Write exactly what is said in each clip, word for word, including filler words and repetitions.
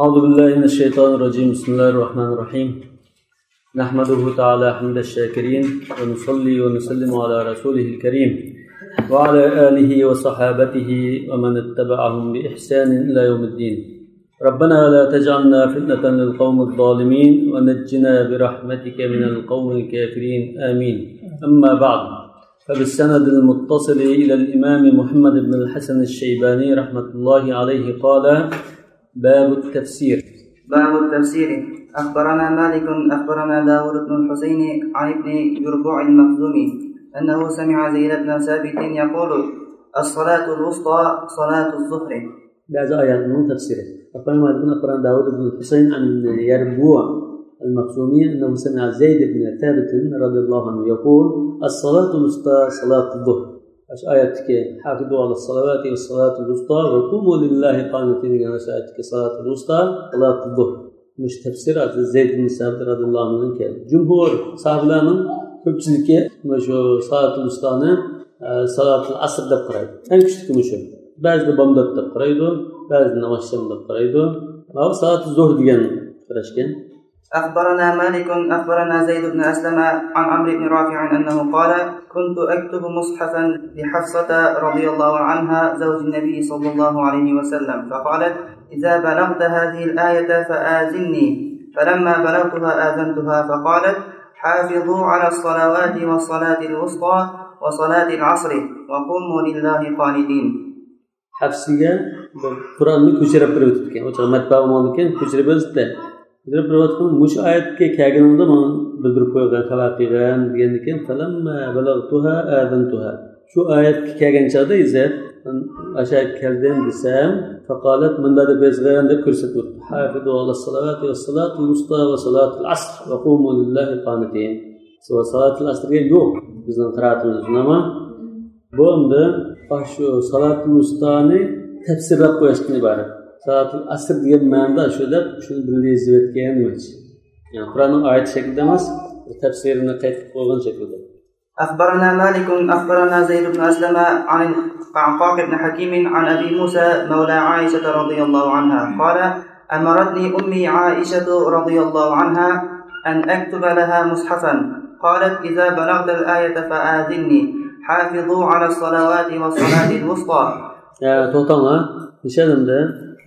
أعوذ بالله من الشيطان الرجيم. بسم الله الرحمن الرحيم. نحمده تعالى حمد الشاكرين، ونصلي ونسلم على رسوله الكريم، وعلى آله وصحابته ومن اتبعهم بإحسان إلى يوم الدين. ربنا لا تجعلنا فتنة للقوم الظالمين، ونجنا برحمتك من القوم الكافرين. آمين. أما بعد، فبالسند المتصل إلى الإمام محمد بن الحسن الشيباني رحمة الله عليه قال: باب التفسير. باب التفسير. أخبرنا مالك أخبرنا داود بن الحسين عن ابن جربوع المخزومي أنه سمع زيد بن ثابت يقول: الصلاة الوسطى صلاة الظهر. بەزى ئايەتنىڭ تەپسىرى. أخبرنا مالك أخبرنا داود بن الحسين عن يربوع المخزومي أنه سمع زيد بن ثابت رضي الله عنه يقول: الصلاة الوسطى صلاة الظهر. ئاشۇ ئايەتتىكى «ھافىزۇ ئالەس-سالاۋاتى ۋەس-سالاتىل ۋۇستا ۋە قۇمۇ لىللاھى قانىتىن» دېگەن ئاشۇ ئايەتتىكى «سالاتىل ۋۇستا سالاتىل زۇھر». مۇشۇ تەپسىر ھازىر زەيد ئىبن سابىت رەزىياللاھۇ ئەنھۇدىن كەلدى. جۇمھۇر ساھابىلەرنىڭ كۆپچىلىكى مۇشۇ سالاتىل ۋۇستانى، ئە، سالاتىل ئەسر دەپ قارايدۇ. ئەڭ كۈچلۈكى مۇشۇ. بەزىدە بامدات دەپ قارايدۇ، بەزىدە نامازشام دەپ قارايدۇ. ماۋۇ سالاتىل زۇھر دېگەن قاراشكەن. أخبرنا مالك أخبرنا زيد بن أسلم عن عمرو بن رافع أنه قال: كنت أكتب مصحفا لحفصة رضي الله عنها زوج النبي صلى الله عليه وسلم، فقالت: إذا بلغت هذه الآية فآذني. فلما بلغتها آذنتها، فقالت: حافظوا على الصلوات والصلاة الوسطى وصلاة العصر وقوموا لله قانتين. ھەپسىگە بىر قۇرئاننى كۆچۈرۈپ بېرىۋېتىپتىكەن. ئۇ چاغ مەتبەئە بولمىغاندىكىن كۆچۈرۈپ بېرىۋېتىپتۇ. كۆچۈرۈپ بېرىۋاتقان، مۇشۇ ئايەتكە كەلگىنىڭدە ماڭا بىلدۈرۈپ قويغىن، خەۋەر قىلغىن دېگەندىكىن، فلما بلغتها آذنتها. شۇ ئايەتكە كەلگەن چاغدا ئىززەت، مەن ئاشۇ ئايەتكە كەلدىم دېسەم، فقالت، مۇنداق دەپ يازغىن دەپ كۆرسىتىپ تۇرۇپتۇ. حافظوا على الصلوات والصلاة الوسطى وصلاة العصر وقوموا لله قانتين. سالاتىل ئەسرگە يوق بىزنىڭ قىرائىتىمىز، شۇنداقمۇ؟ بۇ ئەمدى ئاشۇ سالاتىل ۋۇستانى تەپسىرلەپ قويۇشتىن ئىبارەت. سالاتىل ئەسر دېگەن مەنىدە شۇ دەپ، شۇنى بىللە يېزىۋەتكەن دېمەكچى. يەنى قۇرئاننىڭ ئايەت شەكلىدە ئەمەس، بىر تەپسىرىنى قەيت قىلىپ قويغان شەكلىدە. أخبرنا مالك أخبرنا زيد بن أسلم عن القعقاع بن حكيم عن أبي موسى مولى عائشة رضي الله عنها قال: أمرتني أمي عائشة رضي الله عنها أن أكتب لها مصحفا. قالت: إذا بلغت الآية فآذني. حافظوا على الصلوات والصلاة الوسطى. ھە، توختاڭلار. نىشانىمدا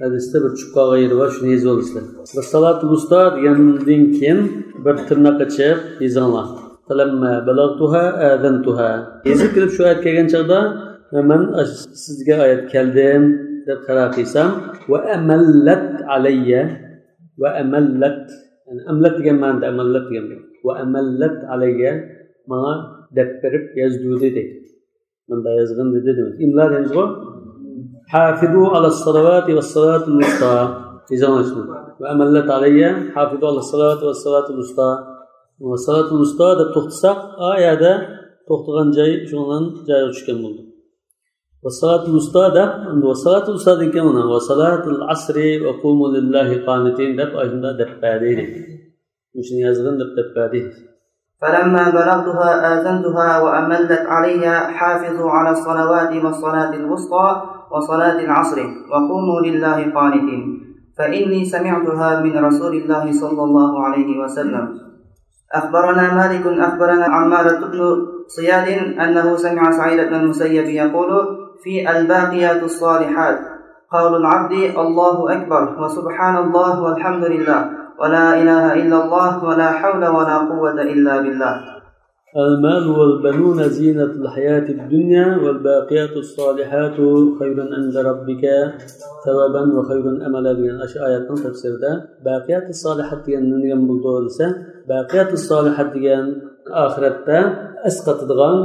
ھەدىستە بىر چۈشۈپ قالغان يېرى بار، شۇنى يېزىۋالىسىلەر. بىر سالاتىل ۋۇستا دېگەندىن كېيىن بىر تىرناق ئېچىپ يېزىڭلار. فلما بلغتها آذنتها. يېزىپ كېلىپ شۇ ئايەت كەلگەن چاغدا، مەن سىزگە ئايەت كەلدىم دەپ خەۋەر قىلسام، وأملت علي، وأملت، يەنى ئەملەت دېگەن مەنىدە، ئەمەللەت دېگەن. وأملت علي، ماڭا دەپ بېرىپ يازدۇردى دەيدۇ. مۇنداق يازغىن دېدى دېمەك. ئىملا دەيمىزغۇ؟ حافظوا على الصلوات والصلاة الوسطى. يېزىڭلار شۇنى. وأملت علي، حافظوا على الصلوات والصلاة الوسطى. سالاتىل ۋۇستا دەپ توختىساق، ئا يەردە توختىغان جاي شۇنىڭ جايىغا چۈشكەن بولدى. ۋەسسالاتىل ۋۇستا دەپ، ئەمدى ۋەسسالاتىل ۋۇستادىن كېيىن مانا ۋەسسالاتىل ئەسرى ۋەقۇمۇ لىللاھى قانىتىن دەپ ئاشۇنداق دەپ بەردى دەيدۇ. مۇشۇنى يازغىن دەپ دەپ بەردى. فلما بلغتها آذنتها وأملت علي حافظوا على الصلوات والصلاة الوسطى وصلاة العصر وقوموا لله قانتين، فإني سمعتها من رسول الله صلى الله عليه وسلم. أخبرنا مالك أخبرنا عمارة بن صياد أنه سمع سعيد بن المسيب يقول في الباقيات الصالحات: قول العبد الله أكبر وسبحان الله والحمد لله ولا إله إلا الله ولا حول ولا قوة إلا بالله. المال والبنون زينة الحياة الدنيا والباقيات الصالحات خير عند ربك ثوابا وخير أملا دېگەن ئاشۇ ئايەتنىڭ تەپسىرىدە باقىياتۇس سالىھات دېگەن نېمە دېگەن بولىدۇ دېسە، باقىياتۇس سالىھات دېگەن ئاخىرەتتە ئەسقاتىدىغان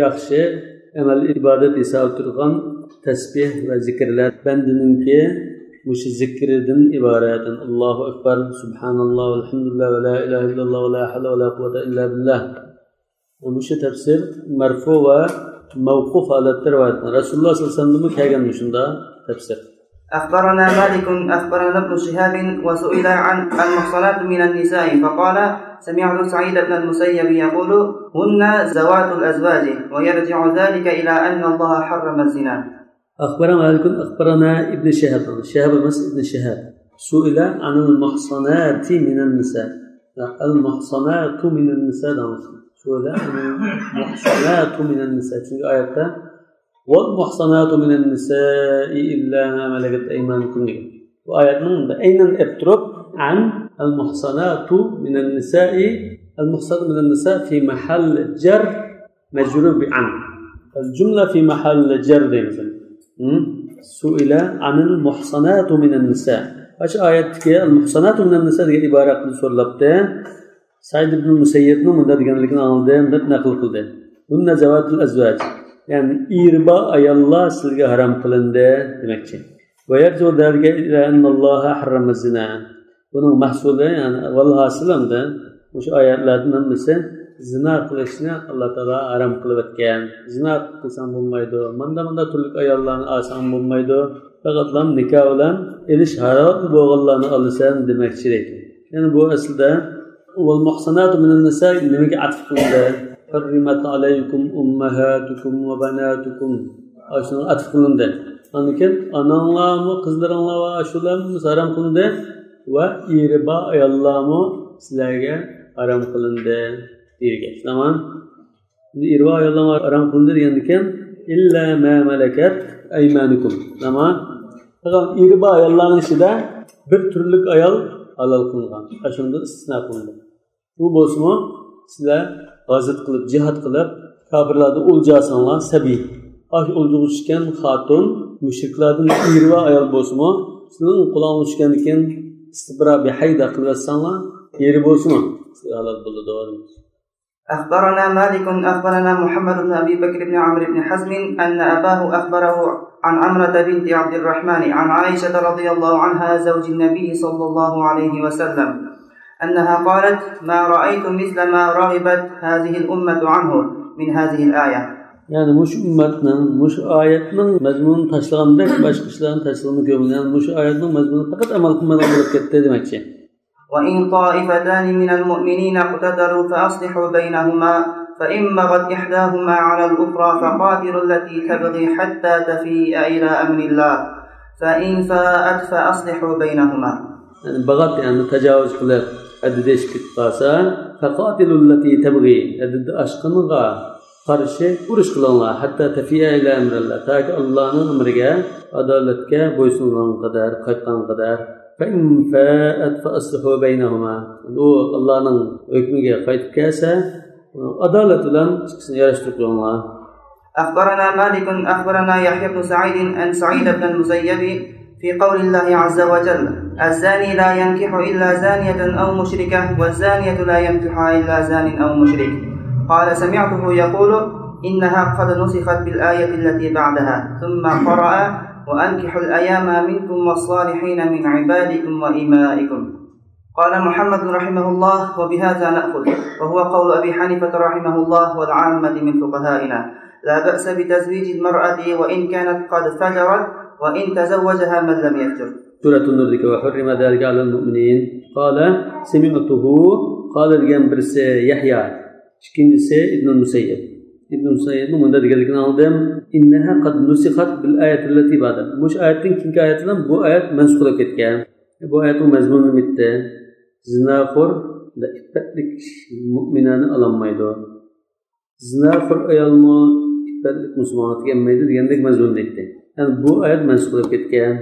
ياخشى ئەمەل ئىبادەت ھېسابى تۇرىدىغان تەسبىھ ۋە زىكىرلەر، بەندىنىڭكى مۇشۇ زىكرىدىن ئىبارەت. ئاللاھۇ ئەكبەر، سۇبھاناللاھ، ۋەلھەمدۇلىللاھ، ۋە لا ئىلاھە ئىللاللاھ، ۋە لا ھەۋلە ۋە لا قۇۋۋەتە ئىللا بىللاھ. مۇشۇ تەپسىر مەرفۇ ۋە مەۋقۇف ھالەتتە رىۋايەت قىلىنغان. رەسۇلۇللاھ سەللەللاھۇ ئەلەيھى ۋەسەللەمدىن مۇشۇنداق تەپسىر. أخبرنا مالك أخبرنا ابن شهاب وسئل عن المحصنات من النساء فقال: سمعت سعيد بن المسيب يقول: هن ذوات الأزواج، ويرجع ذلك إلى أن الله حرم الزنا. أخبرنا مالك أخبرنا ابن شهاب، شهاب ئەمەس، ئىبن شىھاب. سئل عن المحصنات من النساء. المحصنات من النساء دەڭلار. سئل عن المحصنات من النساء. چۈنكى ئايەتتە والمحصنات من النساء إلا ما ملكت أيمانكم دېگەن. بۇ ئايەتنىڭ ئەينەن ئېلىپ تۇرۇپ، عن المحصنات من النساء، المحصنات من النساء في محل جر مجرور بعن. الجملة في محل جر دەيمىز. سئل عن المحصنات من النساء. ئاشۇ ئايەتتىكى المحصنات من النساء دېگەن ئىبارە ھەققىدە سورىلىپتۇ. سەئىد ئىبن مۇسەييىبنىڭ مۇنداق دېگەنلىكىنى ئاڭلىدىم دەپ نەقىل قىلدى. هن ذوات الأزواج، يەنى ئېرى بار ئاياللار سىلەرگە ھارام قىلىندى دېمەكچى. ويرجع ذلك إلى أن الله حرم الزنا. بۇنىڭ مەھسۇلى، يەنى ۋالھاسىل ئەمدى مۇشۇ ئايەتلەردىن ھەممىسى زىنا قىلىشنى ئاللا تائالا ھارام قىلىۋەتكەن. زىنا قىلساڭ بولمايدۇ، ماندا ماندا تۈرلۈك ئاياللارنى ئالساڭ بولمايدۇ. پەقەتلا نىكاھ بىلەن ئېلىش ھالال بولغانلارنى ئالىسەن دېمەكچى دەيدۇ. يەنى بۇ ئەسلىدە والمحصنات من النساء نېمىگە ئەتىپ قىلىندى؟ حرمت عليكم أمهاتكم وبناتكم. ئاشۇنىڭغا ئەتىپ قىلىندى. ئاندىن كېيىن ئاناڭلارمۇ، قىزلىرىڭلار ۋە ئاشۇلارمۇ ھارام قىلىندى ۋە ئېرى بار ئاياللارمۇ سىلەرگە ھارام قىلىندى دېگەن. تامام. ئېرى بار ئاياللارغا ھارام قىلىندى دېگەندىكىن، إلا ما ملكت أيمانكم. تامام. ئېرى بار ئاياللارنىڭ ئىچىدە بىر تۈرلۈك ئايال ھالال قىلىنغان. ئاشۇندا ئىستىسنا قىلىندى. ئۇ بولسىمۇ سىلەر غازۋەت قىلىپ، جىھاد قىلىپ، كاپىرلاردىن ئولجا ئالساڭلار، سەبىي. ئاشۇ ئولجىغا چۈشكەن خاتۇن، مۇشرىكلاردىن ئېرى بار ئايال بولسىمۇ، سىلەرنىڭ قولۇڭلارغا چۈشكەندىن كېيىن ئىستىبرا بىھەيدا قىلىۋەتسەڭلار، ئېرى بولسىمۇ سىلەرگە ھالال بولىدۇ. أخبرنا مالك أخبرنا محمد بن أبي بكر بن عمرو بن حزم أن أباه أخبره عن عمرة بنت عبد الرحمن عن عائشة رضي الله عنها زوج النبي صلى الله عليه وسلم أنها قالت: ما رأيت مثل ما رغبت هذه الأمة عنه من هذه الآية. يەنى مۇشۇ ئۈممەتنىڭ مۇشۇ ئايەتنىڭ مەزمۇنىنى تاشلىغاندەك باشقا ئىشلارنى تاشلىغىنى كۆرمىدىم. يەنى مۇشۇ ئايەتنىڭ مەزمۇنىنى پەقەت ئەمەل قىلمايدىغان بولۇپ كەتتى دېمەكچى. وإن طائفتان من المؤمنين اقتتلوا فأصلحوا بينهما فإن بغت إحداهما على الأخرى فقاتلوا التي تبغي حتى تفيء إلى أمر الله فإن فاءت فأصلحوا بينهما. يەنى بەغەت، يەنى تاجاۋۇز قىلىپ، ھەددىدىن ئېشىپ كېتىپ قالسا، فقاتلوا التي تبغي، ھەددىدىن ئاشقىنىغا قارشى ئۇرۇش قىلىڭلار، حتى تفيء إلى أمر الله، تاكى ئاللانىڭ ئەمرىگە، ئادالەتكە بويسۇنغان قەدەر، قايتقان قەدەر. فإن فاءت فأصلحوا بينهما، ئۇ ئاللانىڭ ھۆكمىگە قايتىپ كەلسە، ئادالەت بىلەن ئىككىسىنى ياراشتۇرۇپ قويۇڭلار. أخبرنا مالك أخبرنا يحيى بن سعيد عن سعيد بن المسيب في قول الله عز وجل: الزاني لا ينكح إلا زانية أو مشركة، والزانية لا ينكحها إلا زان أو مشرك. قال: سمعته يقول: إنها قد نسخت بالآية التي بعدها، ثم قرأ: وأنكحوا الأيامى منكم والصالحين من عبادكم وإمائكم. قال محمد رحمه الله: وبهذا نأخذ، وهو قول أبي حنيفة رحمه الله والعامة من فقهائنا، لا بأس بتزويج المرأة وإن كانت قد فجرت وإن تزوجها من لم يفجر. سورة النور دىكى وحرم ذلك على المؤمنين. قال سمعته، قال دېگەن بىرسى يەھيا، ئىككىنچىسى ئىبنۇل مۇسەييىب. ئىبنۇل مۇسەييىبنىڭ مۇنداق دېگەنلىكىنى ئاڭلىدىم: إنها قد نسخت بالآية التي بعدها. مۇشۇ ئايەتتىن كېيىنكى ئايەت بىلەن بۇ ئايەت مەنسۇخ بولۇپ كەتكەن. بۇ ئايەتنىڭ مەزمۇنى نېمە ئىدى؟ زىناخور ئىپپەتلىك مۇئمىنانى ئالالمايدۇ. زىناخور ئايالمۇ ئىپپەتلىك مۇسۇلمانغا تېگەلمەيدۇ دېگەندەك مەزمۇندا ئېيتتى. يەنى بۇ ئايەت مەنسۇخ بولۇپ كەتكەن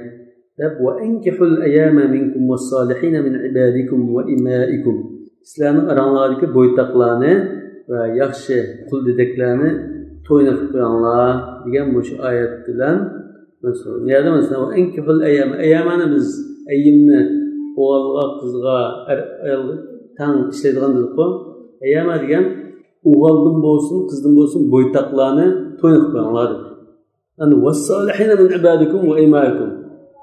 دەپ، وأنكحوا الأيامى منكم والصالحين من عبادكم وإمائكم. سىلەرنىڭ ئاراڭلاردىكى بويتاقلارنى ۋە ياخشى قۇل دېدەكلەرنى تويىنى قىلىپ قويۇڭلار دېگەن مۇشۇ ئايەت بىلەن مەنسۇخ. يەنى مەسىلەن، وأنكحوا الأيامى، ئەيامەنى بىز ئەيىمنى ئوغۇلغا، قىزغا، ئەر ئايالغا تەڭ ئىشلەيدىغان دېدۇققۇ. ئەيامە دېگەن ئوغۇلدىن بولسۇن، قىزدىن بولسۇن، بويتاقلارنى تويۇن قىلىپ قويۇڭلار دېدى. يەنى، والصالحين من عبادكم وإمائكم.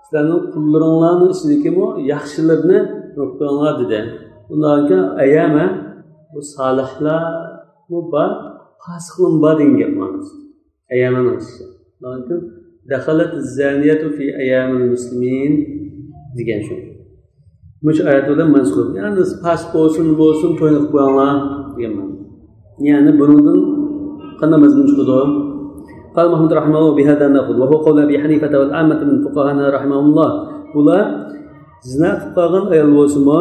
سىلەرنىڭ قۇللىرىڭلارنىڭ ئىچىدىكىمۇ ياخشىلىرىنى تويۇن قىلىپ قويۇڭلار دېدى. بۇندىن كېيىن ئەيامە، بۇ سالىھلارمۇ بار، پاسىقلارمۇ بار دېگەن گەپ مانا. ئەيامەنىڭ ئىشى. دەخلەت زانىيەتۇ فى ئەيامىل مۇسلىمىن دېگەن شۇ. مۇشۇ ئايەت بىلەن مەنسۇخ. يەنى پاسىق بولسۇن، بولسۇن، تويۇن قىلىپ قويۇڭلار دېگەن مەنە. يەنى بۇنىڭدىن قانداق مەزمۇن چىقىدۇ؟ قال مەھمۇد رەھىمەھۇللاھ، بىھازا نەخۇز، ۋە ھۇۋە قەۋلۇ ئەبى ھەنىفەتە ۋەل ئاممەتى مىن فۇقەھائىنا رەھىمەھۇمۇللاھ. بۇلار زىنا قىلىپ قالغان ئايال بولسىمۇ،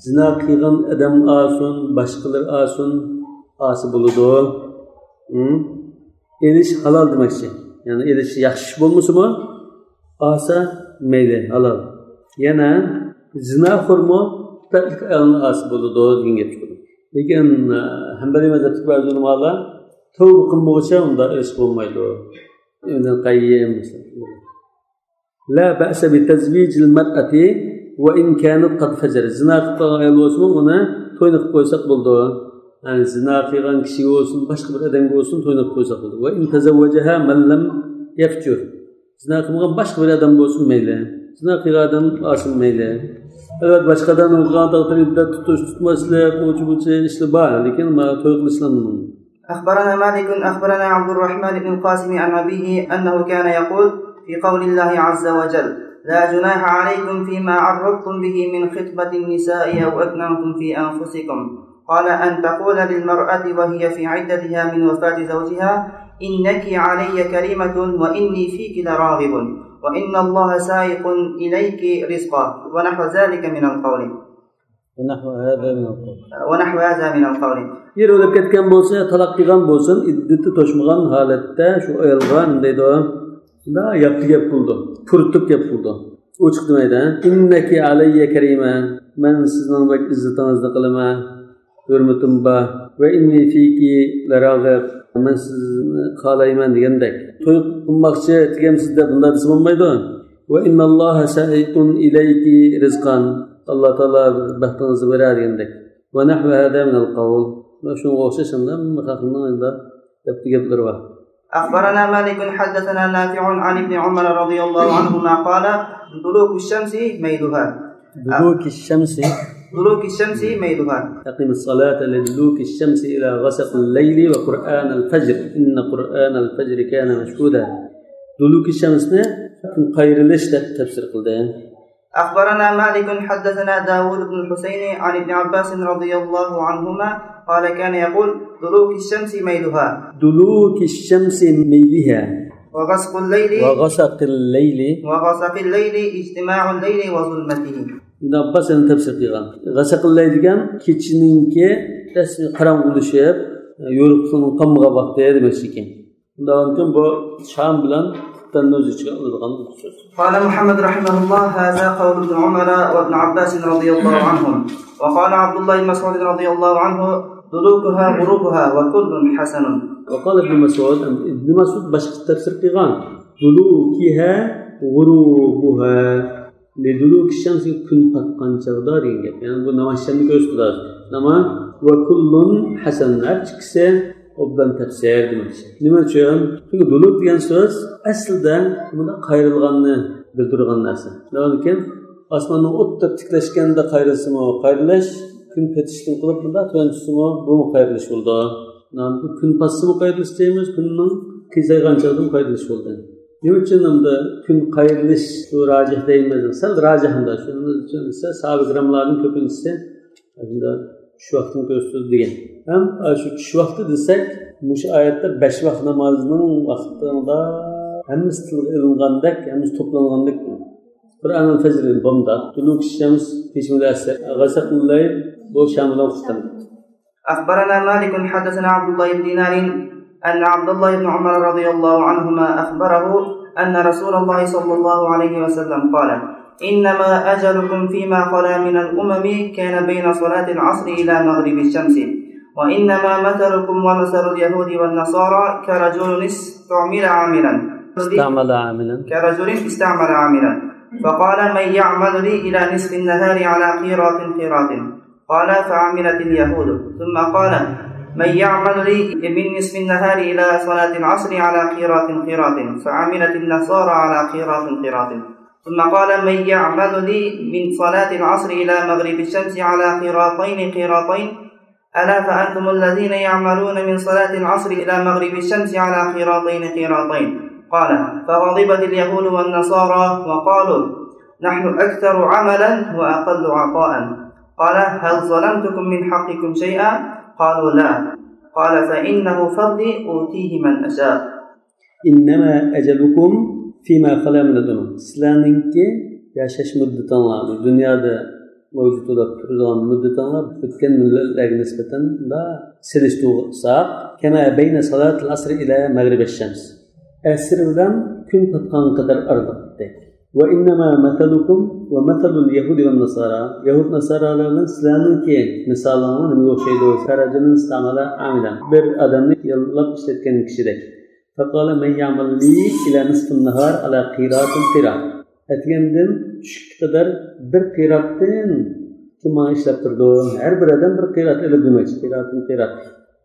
زىنا قىلغان ئادەم ئالسۇن، باشقىلار ئالسۇن، ئالسا بولىدۇ. ھە؟ ئېلىش ھالال دېمەكچى. يەنى ئېلىش ياخشى ئىش بولمىسىمۇ، ئالسا مەيلى، ھالال. يەنە زىناخورمۇ پەتلىك ئايالنى ئالسا بولىدۇ دېگەن گەپ چىقىدۇ. لېكىن، ئە، ھەمبەلىي مەزھەپتىكى بەزى ئۆلىمالار تەۋبە قىلمىغۇچە ئۇنداق ئېلىشقا بولمايدۇ. ئىبن قەييىم مەسىلەن. لا بأس بتزويج المرأة وإن كانت قد فجرت. زىنا قىلىپ قالغان ئايال بولسىمۇ، ئۇنى توينى قىلىپ قويساق بولىدۇ. يەنى زىنا قىلغان كىشىگە بولسۇن، باشقا بىر ئادەمگە بولسۇن، توينى قىلىپ قويساق بولىدۇ. وإن تزوجها من لم يفجر. زىنا قىلمىغان باشقا بىر ئادەم بولسۇن مەيلى. زىنا قىلغان ئادەم ئالسۇن مەيلى. ئەلۋەتتە، باشقا ئادەمنىڭ قىلغان تەقدىردە ئىددەت تۇتۇش، تۇتماسلىق، ئۇچە-بۇچە ئىشلار بار. لېكىن مانا توي قىلىشلار مۇمكىن. أخبرنا مالك أخبرنا عبد الرحمن بن القاسم عن أبيه أنه كان يقول في قول الله عز وجل: لا جناح عليكم فيما عرضتم به من خطبة النساء أو أكننتم في أنفسكم. قال: أن تقول للمرأة وهي في عدتها من وفاة زوجها: إنك علي كريمة وإني فيك لراغب، وإن الله سائق إليك رزقا، ونحو ذلك من القول. ونحو هذا من القول. ونحو هذا من القول. ئېرى ئۆلۈپ كەتكەن بولسا، تالاق قىلغان بولسۇن، ئىددىتى توشمىغان ھالەتتە شۇ ئايالغا نېمە دەيدۇ؟ شۇنداق ياپتى گەپ قىلىدۇ، پۇرىتىپ گەپ قىلىدۇ. ئوچۇق دېمەيدۇ، ھە؟ إنك علي كريمة، مەن سىزنىڭ بەك ئىززىتىڭىزنى قىلىمەن، ھۆرمىتىم بار. وإني فيك لراغب، مەن سىزنى خالايمەن دېگەندەك. توي قىلماقچى، تېگەمسىز دەپ بۇنداق دېسە بولمايدۇ. وإن الله سائق إليك رزقا، ئاللا تائالا بەختىڭىزنى بېرەر دېگەندەك. ونحو هذا من القول. شۇنىڭغا ئوخشاش ھەمدە خەقنىڭ ئەمدى گەپتە گەپلىرى بار. أخبرنا مالك حدثنا نافع عن ابن عمر رضي الله عنهما قال: دلوك الشمس ميلها. دلوك الشمس. دلوك الشمس ميلها. أقم الصلاة لدلوك الشمس إلى غسق الليل وقرآن الفجر إن قرآن الفجر كان مشهودا. دلوك الشمس نى قايرىلىش دەپ تەپسىر قىلدى. أخبرنا مالك حدثنا داود بن الحسين عن ابن عباس رضي الله عنهما قال: كان يقول: دلوك الشمس ميلها. دلوك الشمس ميلها. وغسق الليل. وغسق الليل. وغسق الليل اجتماع الليل وظلمته. ئىبن ئابباس يەنە تەپسىر قىلغان. غەسەقىللەي دېگەن كېچىنىڭكى دەسمى قاراڭغۇلىشىپ، يورۇقلۇقنىڭ قالمىغان ۋاقتى دېمەكچىكەن. شۇنداقتىن بۇ شام بىلەن تەننۇز ئىچىگە ئالىدىغان سۆز. قال محمد رحمه الله: هذا قول ابن عمر وابن عباس رضي الله عنهم. وقال عبد الله بن مسعود رضي الله عنه: دلوكها غروبها وكل حسن. وقال ابن مسعود، ئىبن مەسئۇد باشقىچە تەپسىر قىلغان. دلوكها غروبها. لدلوك الشمس، كۈن پاتقان چاغدا دېگەن گەپ. يەنى بۇ ناماز شەمنى كۆرسىتىدۇ ھازىر. ناما، وكل حسن، ھەر ئىككىسى ئوبدان تەپسىر دېمەكچى. نېمە ئۈچۈن؟ چۈنكى دۇلۇك دېگەن سۆز ئەسلىدە بۇنداق قايرىلغاننى بىلدۈرىدىغان نەرسە. شۇنىڭدىن كېيىن ئاسماننىڭ ئوتتۇرا تىكلەشكەندە قايرىلسىمۇ قايرىلىش، كۈن پېتىشتىن قىلىپ بۇنداق تۆۋەن چۈشسىمۇ بۇمۇ قايرىلىش بولىدۇ. نام-، كۈن پاتسىمۇ قايرىلىش دەيمىز، كۈننىڭ قىيسايغان چېغىدىمۇ قايرىلىش بولىدۇ. نېمە ئۈچۈن ئەمدى كۈن قايرىلىش، شۇ راجىھ دەيمىز، سەل راجىھ ئەمدى، شۇنىڭ ئۈچۈن دېسە، ساھابە كىراملاردىن كۆپىنچىسى ئەمدى چۈش ۋاقتىنى كۆرسىتىدۇ دېگەن. ھەم شۇ چۈش ۋاقتى دېسەك، مۇشۇ ئايەتتە بەش ۋاق نامازنىڭ ۋاقتىدا ھەممىسى تىلغا ئېلىنغاندەك، ھەممىسى توپلانغاندەك. قۇرئانەل فەجر بامدات، دۇلۇك شەمس، پېشىمىل ئەسر، غەسەقۇل لەيل، بۇ شام بىلەن قۇتۇلدى. أخبرنا مالك حدثنا عبد الله بن دينار أن عبد الله بن عمر رضي الله عنهما أخبره أن رسول الله صلى الله عليه وسلم قال: إنما أجلكم فيما خلا من الأمم كان بين صلاة العصر إلى مغرب الشمس، وإنما مثلكم ومثل اليهود والنصارى كرجل استعمل عاملا. استعمل عاملا. كرجل استعمل عاملا فقال: من يعمل لي إلى نصف النهار على قيراط قيراط؟ قال: فعملت اليهود. ثم قال: من يعمل لي من نصف النهار إلى صلاة العصر على قيراط قيراط؟ فعملت النصارى على قيراط قيراط. ثم قال: من يعمل لي من صلاة العصر إلى مغرب الشمس على قيراطين قيراطين؟ ألا فأنتم الذين يعملون من صلاة العصر إلى مغرب الشمس على قيراطين قيراطين. قال: فغضبت اليهود والنصارى وقالوا: نحن أكثر عملا وأقل عطاء. قال: هل ظلمتكم من حقكم شيئا؟ قالوا: لا. قال: فإنه فضلي أؤتيه من أشاء. إنما أجلكم فيما خلا من الأمم. سىلەرنىڭكى ياشاش مۇددىتىڭلار، دۇنيادا مەۋجۇت بولۇپ تۇرىدىغان مۇددىتىڭلار ئۆتكەن مىللەتلەرگە نىسبەتەن مۇنداق سېلىشتۇرساق، كما بين صلاة العصر إلى مغرب الشمس. ئەسىر بىلەن كۈن پاتقانغا قەدەر ئارىلىقتەك. وإنما مثلكم ومثل اليهود والنصارى. يەھۇد ناسارالار بىلەن سىلەرنىڭكى مىسالىڭلار نېمىگە ئوخشايدۇ؟ كرجل استعمل عاملا. بىر ئادەمنى ياللاپ ئىشلەتكەن كىشىدەك. فقال من يعمل لي إلى نصف النهار على قيراط قيراط. ئەتىگەندىن چۈشكە قەدەر بىر قىراتتىن كىم ماڭا ئىشلەپ تۇرىدۇ؟ ھەر بىر ئادەم بىر قىرات ئېلىپ دېمەكچى. قىراتتىن قىرات.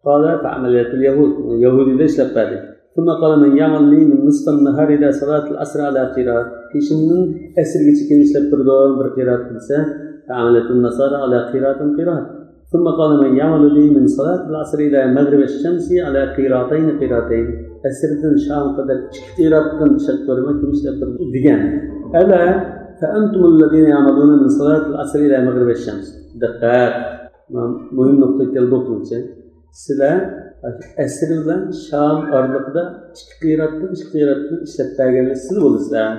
قال فعملية اليهود. يەھۇدىيلار ئىشلەپ بەردى. ثم قال من يعمل لي من نصف النهار إلى صلاة العصر على قيراط. پېشىندىن ئەسىرگىچە كىم ئىشلەپ تۇرىدۇ؟ بىر قىرات دېسە، فعملية النصارى على قيراط قيراط. ثم قال من يعمل لي من صلاة العصر إلى مغرب الشمس على قيراطين قيراطين. ئەسىردىن شامغا قەدەر ئىككى قىراتتىن ئىشلەپ تۇرىمەن، كىم ئىشلەپ تۇرىدۇ دېگەن. ألا فأنتم الذين يعملون من صلاة العصر إلى مغرب الشمس. دىققەت! مۇھىم نۇقتىغا كەلدۇق بۇنچە. سىلەر ئەسىر بىلەن شام ئارىلىقىدا ئىككى قىراتتىن، ئىككى قىراتتىن ئىشلەپ بەرگەنلەر سىلەر بولىسىلەر.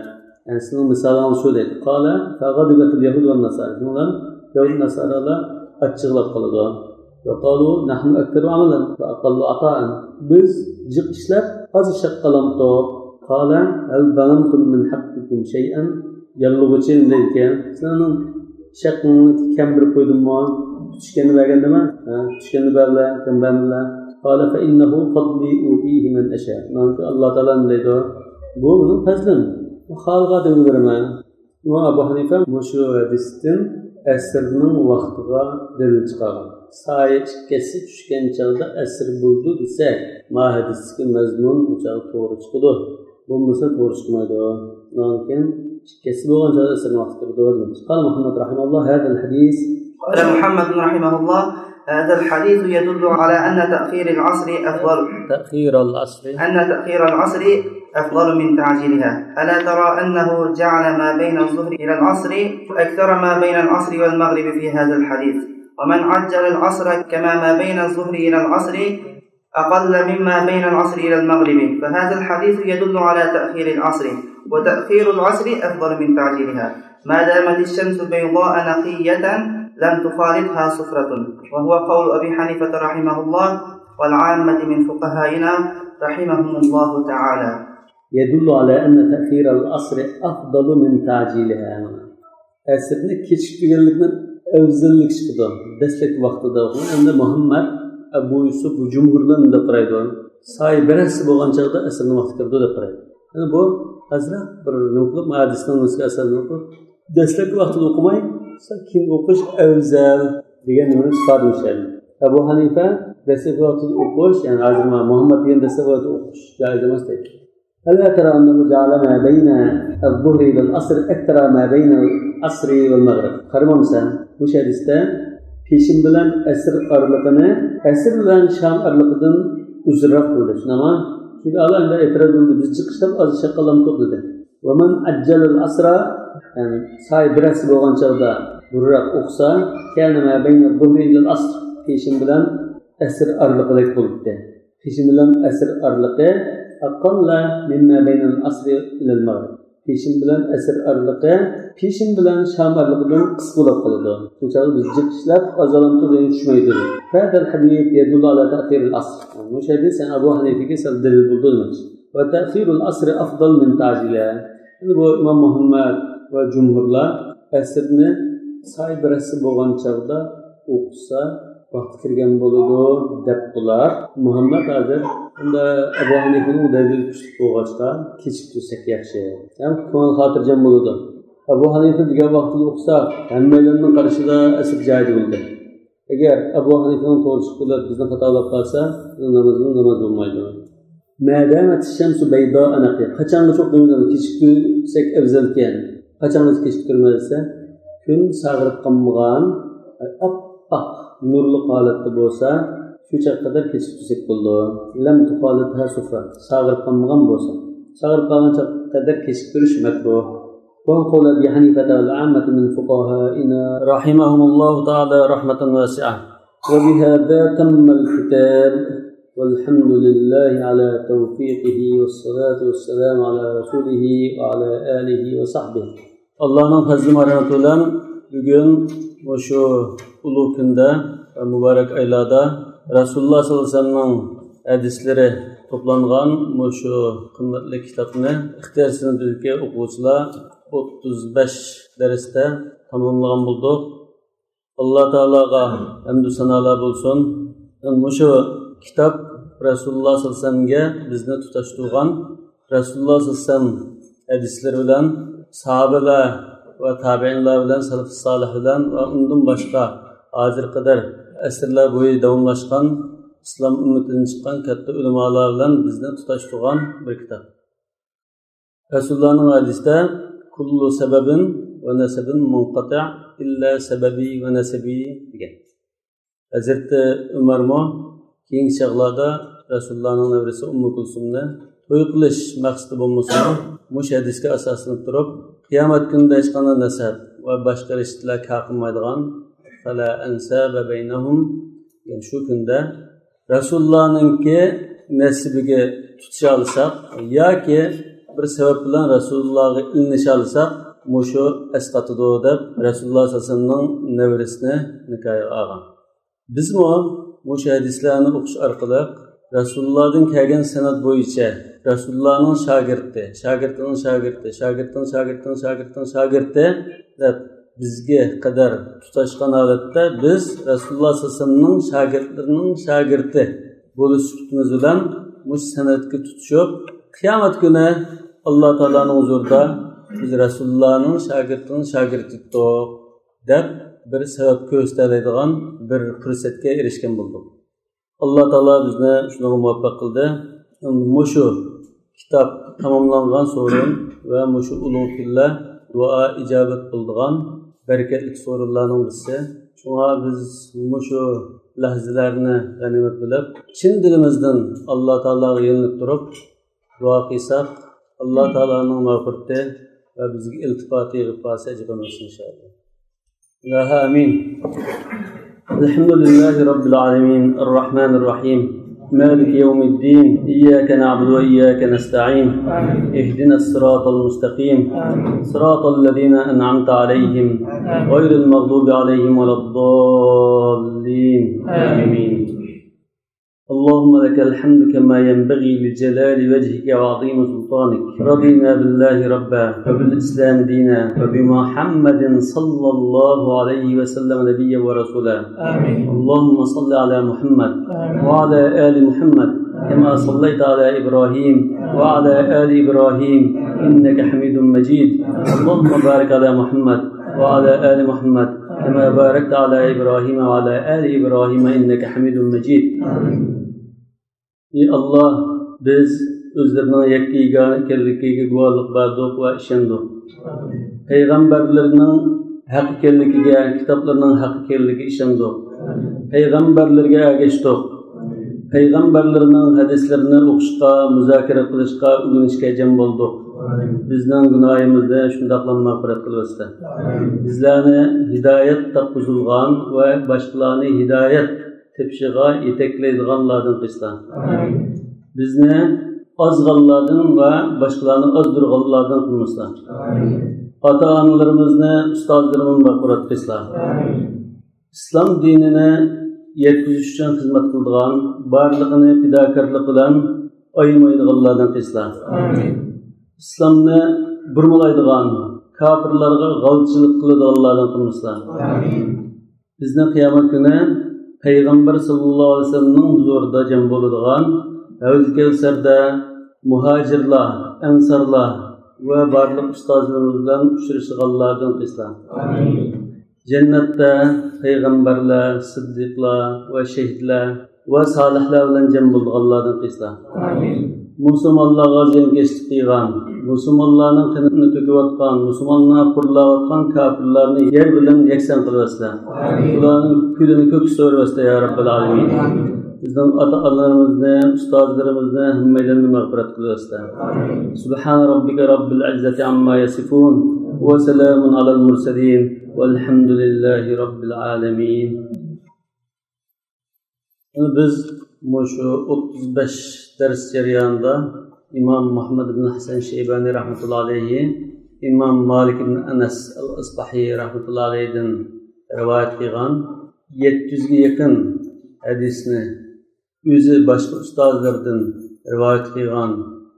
يەنى سىزنىڭ مىسالىڭىز شۇ دەيدۇ. قال فغضبت اليهود والنصارى. شۇنىڭ بىلەن يەھۇد ناسارالار ئاچچىقلاپ قالىدۇ. وقالوا نحن أكثر عملا وأقل عطاء. بىز جىق ئىشلەپ، ئاز ئىشلەپ قالامتۇق. قال هل ظلمتم من حقكم شيئا؟ ياللىغۇچى دەيدىكەن، سىلەرنىڭ ئىش ھەققىڭىزنى كەم بېرىپ قويدۇممۇ؟ پۈتۈشكەننى بەرگەندىمەن؟ ھە، پۈتۈشكەننى بەرلە، كەم بەرمىلە. قال فإنه فضلي أوتيه من أشاء. ئاللا تائالا نېمە دەيدۇ؟ بۇ مېنىڭ پەزلىم. خالىغان ئادەمگە بېرىمەن. ئىمام ئەبۇ ھەنىفە مۇشۇ ھەدىستىن ئەسىرنىڭ ۋاقتىغا دەلىل چىقارغان. سايە ئىككىسى چۈشكەن چاغدا ئەسىر بولىدۇ دېسەك، ما ھەدىستىكى مەزمۇن بۇ چاغدا توغرا چىقىدۇ. بولمىسا توغرا چىقمايدۇ. ئۇنىڭدىن كېيىن ئىككىسى بولغان چاغدا ئەسىرنىڭ ۋاقتى كىرىدۇ دېمەكچى. قال محمد رحمه الله هذا الحديث. قال محمد رحمه الله هذا الحديث يدل على أن تأخير العصر أفضل. تأخير العصر. أن تأخير العصر أفضل من تعجيلها. ألا ترى أنه جعل ما بين الظهر إلى العصر أكثر ما بين العصر والمغرب في هذا الحديث؟ ومن عجل العصر كما ما بين الظهر إلى العصر أقل مما بين العصر إلى المغرب، فهذا الحديث يدل على تأخير العصر، وتأخير العصر أفضل من تعجيلها، ما دامت الشمس بيضاء نقية لم تخالطها صفرة، وهو قول أبي حنيفة رحمه الله والعامة من فقهائنا رحمهم الله تعالى. يدل على أن تأخير العصر أفضل من تعجيلها. ئەسىرنى كېچىكتۈرگەنلىكنىڭ ئەۋزەللىكى چىقىدۇ. دەسلەپكى ۋاقتىدا ئەمدى مۇھەممەد، ئەبۇ يۈسۈپ، بۇ جۇمھۇرلار نېمە دەپ قارايدۇ؟ سايە بىر ھەسسە بولغان چاغدا ئەسىرنىڭ ۋاقتى كىرىدۇ دەپ قارايدۇ. يەنى بۇ ئازراق بىر نېمە قىلىپ، ھەدىسنىڭ نۇسخا ئەسەر نېمە قىلىپ، دەسلەپكى ۋاقتىدا ئوقۇماي، كېيىن ئوقۇش ئەۋزەل دېگەن نېمىنى ئىپادىلىشەلمىدى. ئەبۇ ھەنىفە دەسلەپكى ۋاقتىدا ئوقۇش، يەنى ھازىر مانا مۇھەممەد دېگەن دەسلەپكى ۋاقتىدا ئوقۇش جائىز ئەمەس دەيدۇ. ألا ترى أنه جعل ما بين الظهر إلى العصر أكثر ما بين العصر والمغرب؟ قارىمامسەن، مۇشۇ ھەدىستە پېشىن بىلەن ئەسىر ئارىلىقىنى ئەسىر بىلەن شام ئارىلىقىدىن ئۇزۇنراق قىلدى، شۇنداقمۇ؟ چۈنكى ئۇلار ئەمدى ئېتىراز بىلدۈردى، بىز جىق ئىشلەپ ئاز ئىشلەپ قالامتۇق دېدى. ومن عجل العصر، يەنى سايە بىر ھەسسە بولغان چاغدا بۇرۇنراق ئوقۇسا، كان ما بين الظهر إلى العصر، پېشىن بىلەن ئەسىر ئارىلىقىدەك بولاتتى. پېشىن بىلەن ئەسىر ئارىلىقى أقل مما بين العصر إلى المغرب. پېشىن بىلەن ئەسىر ئارىلىقى پېشىن بىلەن شام ئارىلىقىدىن قىسقا بولۇپ قالىدۇ. شۇنچاغدا بىز جىق ئىشلەپ ئازالامتۇ دېگەن چۈشمەيدۇ. فهذا الحديث يدل على تأخير العصر. مۇشۇ ھەدىس سەن ئەبۇ ھەنىفىگە سەل دەلىل بولىدۇ دېمەكچى. وتأخير العصر أفضل من تعجيلها. ئەمدى بۇ ئىمام مۇھەممەد ۋە جۇمھۇرلار ئەسىرنى سايە بىر ھەسسە بولغان چاغدا ئوقۇسا ۋاقتى كىرگەن بولىدۇ دەپ بۇلار. مۇھەممەد ھازىر ئەمدى ئەبۇ ھەنىفىنىڭ دەلىلى كۈچلۈك بولغاچقا كېچىكتۈرسەك ياخشى. ھەم كۆڭۈل خاتىرجەم بولىدۇ. ئەبۇ ھەنىفە دېگەن ۋاقتىدا ئوقۇسا ھەممەيلەننىڭ قارىشىدا ئەسىر جايىدا بولىدۇ. ئەگەر ئەبۇ ھەنىفىنىڭ توغرا چىقىپ بىزنى خاتالىپ قالسا، بىزنىڭ نامىزىمىز ناماز بولمايدۇ. ما دامت الشمس بيضاء نقية. قاچانغىچە ئوقۇيمىز؟ كېچىكتۈرسەك ئەۋزەلكەن. قاچانغىچە كېچىكتۈرمەيسە، كۈن ساغىرىپ قالمىغان، ئاپئاق نۇرلۇق ھالەتتە بولسا، شۇ چاغقا قەدەر كېچىكتۈرسەك بولىدۇ. لم تخالطها صفرة. ساغىرىپ قالمىغان بولسا. ساغىرىپ قالغان چاغقا قەدەر كېچىكتۈرۈش مەكرۇھ. وهو قول أبي حنيفة والعامة من فقهائنا رحمهم الله تعالى رحمة واسعة. وبهذا تم الكتاب، والحمد لله على توفيقه، والصلاة والسلام على رسوله وعلى آله وصحبه. ئاللانىڭ پەزلى مەرھەمىتى بىلەن بۈگۈن مۇشۇ ئۇلۇغ كۈندە ۋە مۇبارەك ئايلاردا رەسۇلۇللا ساللاللاھۇ ئەلەيھى ۋەسەللەمنىڭ ھەدىسلىرى توپلانغان مۇشۇ قىممەتلىك كىتابنى ئىختىيار سىنىپىدىكى ئوقۇغۇچىلار ئوتتۇز بەش دەرستە تاماملىغان بولدۇق. ئاللا تائالاغا ھەمدۇ سانالار بولسۇن. مۇشۇ كىتاب رەسۇلۇللا ساللاللاھۇ ئەلەيھى ۋەسەللەمگە بىزنى تۇتاشتۇرغان، رەسۇلۇللا ساللاللاھۇ ئەلەيھى ۋەسەللەم ھەدىسلىرى بىلەن، ساھابىلەر ۋە تابىئىنلار بىلەن، سەلەف سالىھ بىلەن ۋە ئۇندىن باشقا ھازىرغا قەدەر ئەسىرلەر بويى داۋاملاشقان ئىسلام ئۈممىتىدىن چىققان كاتتا ئۆلىمالار بىلەن بىزنى تۇتاشتۇرغان بىر كىتاب. رەسۇلۇللانىڭ ھەدىسىدە، كل سبب ونسب منقطع إلا سببي ونسبي دېگەن. ھەزرىتى ئۆمەرمۇ كېيىنكى چاغلاردا رەسۇلۇللانىڭ نەۋرىسى ئۇممۇ كۇلسۇمنى توي قىلىش مەقسىتى بولمىسىمۇ، مۇشۇ ھەدىسكە ئاساسلىنىپ تۇرۇپ، قىيامەت كۈنىدە ھېچقانداق نەسەب ۋە باشقا رىشتىلەر كار قىلمايدىغان، فلا أنساب بينهم، يەنى شۇ كۈندە رەسۇلۇللانىڭكى نەسىبىگە تۇتۇشالىساق ياكى بىر سەۋەب بىلەن رەسۇلۇللاغا ئىلىنىشالىساق، مۇشۇ ئەسقاتىدۇ دەپ رەسۇلۇللا سەللەللاھۇ ئەلەيھى ۋەسەللەمنىڭ نەۋرىسىنى نىكاھىغا ئالغان. بىزمۇ مۇشۇ ھەدىسلەرنى ئوقۇش ئارقىلىق رەسۇلۇللادىن كەلگەن سەنەد بويىچە رەسۇلۇللانىڭ شاگىرتى، شاگىرتىنىڭ شاگىرتى، شاگىرتىنىڭ شاگىرتىنىڭ شاگىرتىنىڭ شاگىرتى دەپ بىزگە قەدەر تۇتاشقان ھالەتتە، بىز رەسۇلۇللا سەللەللاھۇ ئەلەيھى ۋەسەللەمنىڭ شاگىرتلىرىنىڭ شاگىرتى بولۇش سۈپىتىمىز بىلەن مۇشۇ سەنەدكە تۇتۇشۇپ، قىيامەت كۈنى ئاللا تائالانىڭ ھۇزۇرىدا بىز رەسۇلۇللانىڭ شاگىرتىنىڭ شاگىرتى ئىدۇق دەپ بىر سەۋەب كۆرسىتەلەيدىغان بىر پۇرسەتكە ئېرىشكەن بولدۇق. ئاللا تائالا بىزنى شۇنىڭغا مۇۋەپپەق قىلدى. مۇشۇ كىتاب تاماملانغان سورۇن ۋە مۇشۇ ئۇلۇغ كۈنلەر دۇئا ئىجابەت بولىدىغان بەرىكەتلىك سورۇنلارنىڭ بىرسى. شۇڭا بىز مۇشۇ لەھزىلەرنى غەنىيمەت بىلىپ، چىن دىلىمىزدىن ئاللا تائالاغا يېلىنىپ تۇرۇپ دۇئا قىلساق، ئاللا تائالانىڭ مەغپىرىتى ۋە بىزگە ئىلتىپاتى يېغىپ قالسا ئەجەب ئەمەس، ئىنشائاللا. ئىلاھى ئامىن. الحمد لله رب العالمين، الرحمن الرحيم، مالك يوم الدين، إياك نعبد وإياك نستعين، اهدنا الصراط المستقيم، صراط الذين أنعمت عليهم، غير المغضوب عليهم ولا الضالين. آمين. اللهم لك الحمد كما ينبغي لجلال وجهك وعظيم سلطانك. رضينا بالله ربا وبالإسلام دينا وبمحمد صلى الله عليه وسلم نبيا ورسولا. آمين. اللهم صل على محمد، آمين، وعلى آل محمد كما صليت على إبراهيم وعلى آل إبراهيم إنك حميد مجيد. اللهم بارك على محمد وعلى آل محمد كما باركت على إبراهيم وعلى آل إبراهيم إنك حميد مجيد. ئى ئاللا، بىز ئۆزلىرىنىڭ يەككە يېگانە ئىكەنلىكىگە گۇۋاھلىق بەردۇق ۋە ئىشەندۇق. پەيغەمبەرلىرىنىڭ ھەق ئىكەنلىكىگە، كىتابلىرىنىڭ ھەق ئىكەنلىكىگە ئىشەندۇق. پەيغەمبەرلىرىگە ئەگەشتۇق. پەيغەمبەرلىرىنىڭ ھەدىسلىرىنى ئوقۇشقا، مۇزاكىرە قىلىشقا، ئۆگىنىشكە جەم بولدۇق. بىزنىڭ گۇناھىمىزنى شۇنداقلا مەغپىرەت قىلىۋەتسىلە. بىزلەرنى ھىدايەت تاپقۇزۇلغان ۋە باشقىلارنى ھىدايەت تېپىشىغا يېتەكلەيدىغانلاردىن قىلسىلا. بىزنى ئازغانلاردىن ۋە باشقىلارنى ئازدۇرغانلاردىن قىلمىسىلا. ئاتا-ئانىلىرىمىزنى، ئۇستازلىرىمىزنى مەغپىرەت قىلسىلا. ئىسلام دىنىنى يەتكۈزۈش ئۈچۈن خىزمەت قىلىدىغان، بارلىقىنى پىداكارلىق بىلەن ئايىمايدىغانلاردىن قىلسىلا. ئىسلامنى بۇرمىلايدىغان، كاپىرلارغا غالچىلىق قىلىدىغانلاردىن قىلمىسىلا. بىزنى قىيامەت كۈنى پەيغەمبەر ساللاللاھۇ ئەلەيھى ۋەسەللەمنىڭ ھۇزۇرىدا جەم بولىدىغان، ھەۋزى كەۋسەردە مۇھاجىرلار، ئەنسارلار ۋە بارلىق ئۇستازلىرىمىز بىلەن ئۇچرىشىدىغانلاردىن قىلسىلا. جەننەتتە پەيغەمبەرلەر، سىددىقلار ۋە شېھىتلەر ۋە سالىھلار بىلەن جەم بولىدىغانلاردىن قىلسىلا. مۇسۇلمانلارغا زىيانكەشلىك قىلغان، مۇسۇلمانلارنىڭ قېنىنى تۆكۈۋاتقان، مۇسۇلمانلارنى قورلاۋاتقان كاپىرلارنى يەر بىلەن يەكسان قىلىۋەتسىلە. ئۇلارنىڭ كۈلىنى كۆككە سوۋۇرۇۋەتسىلە، يا رەببەل ئالەمىن. بىزنىڭ ئاتا-ئانىلىرىمىزنى، ئۇستازلىرىمىزنى ھەممەيلەننى مەغپىرەت قىلىۋەتسىلە. سبحان ربك رب العزة عما يصفون، وسلام على المرسلين، والحمد لله رب العالمين. بىز مۇشۇ ئوتتۇز بەش دەرس جەريانىدا ئىمام مۇھەممەد ئىبن ھەسەن شەيبانى رەھمەتۇللا ئەلەيھى ئىمام مالىك ئىبن ئەنەس ئەل ئەسبەھى رەھمەتۇللا ئەلەيھىدىن رىۋايەت قىلغان يەتتە يۈزگە يېقىن ھەدىسنى، ئۆزى باشقا ئۇستازلىرىدىن رىۋايەت قىلغان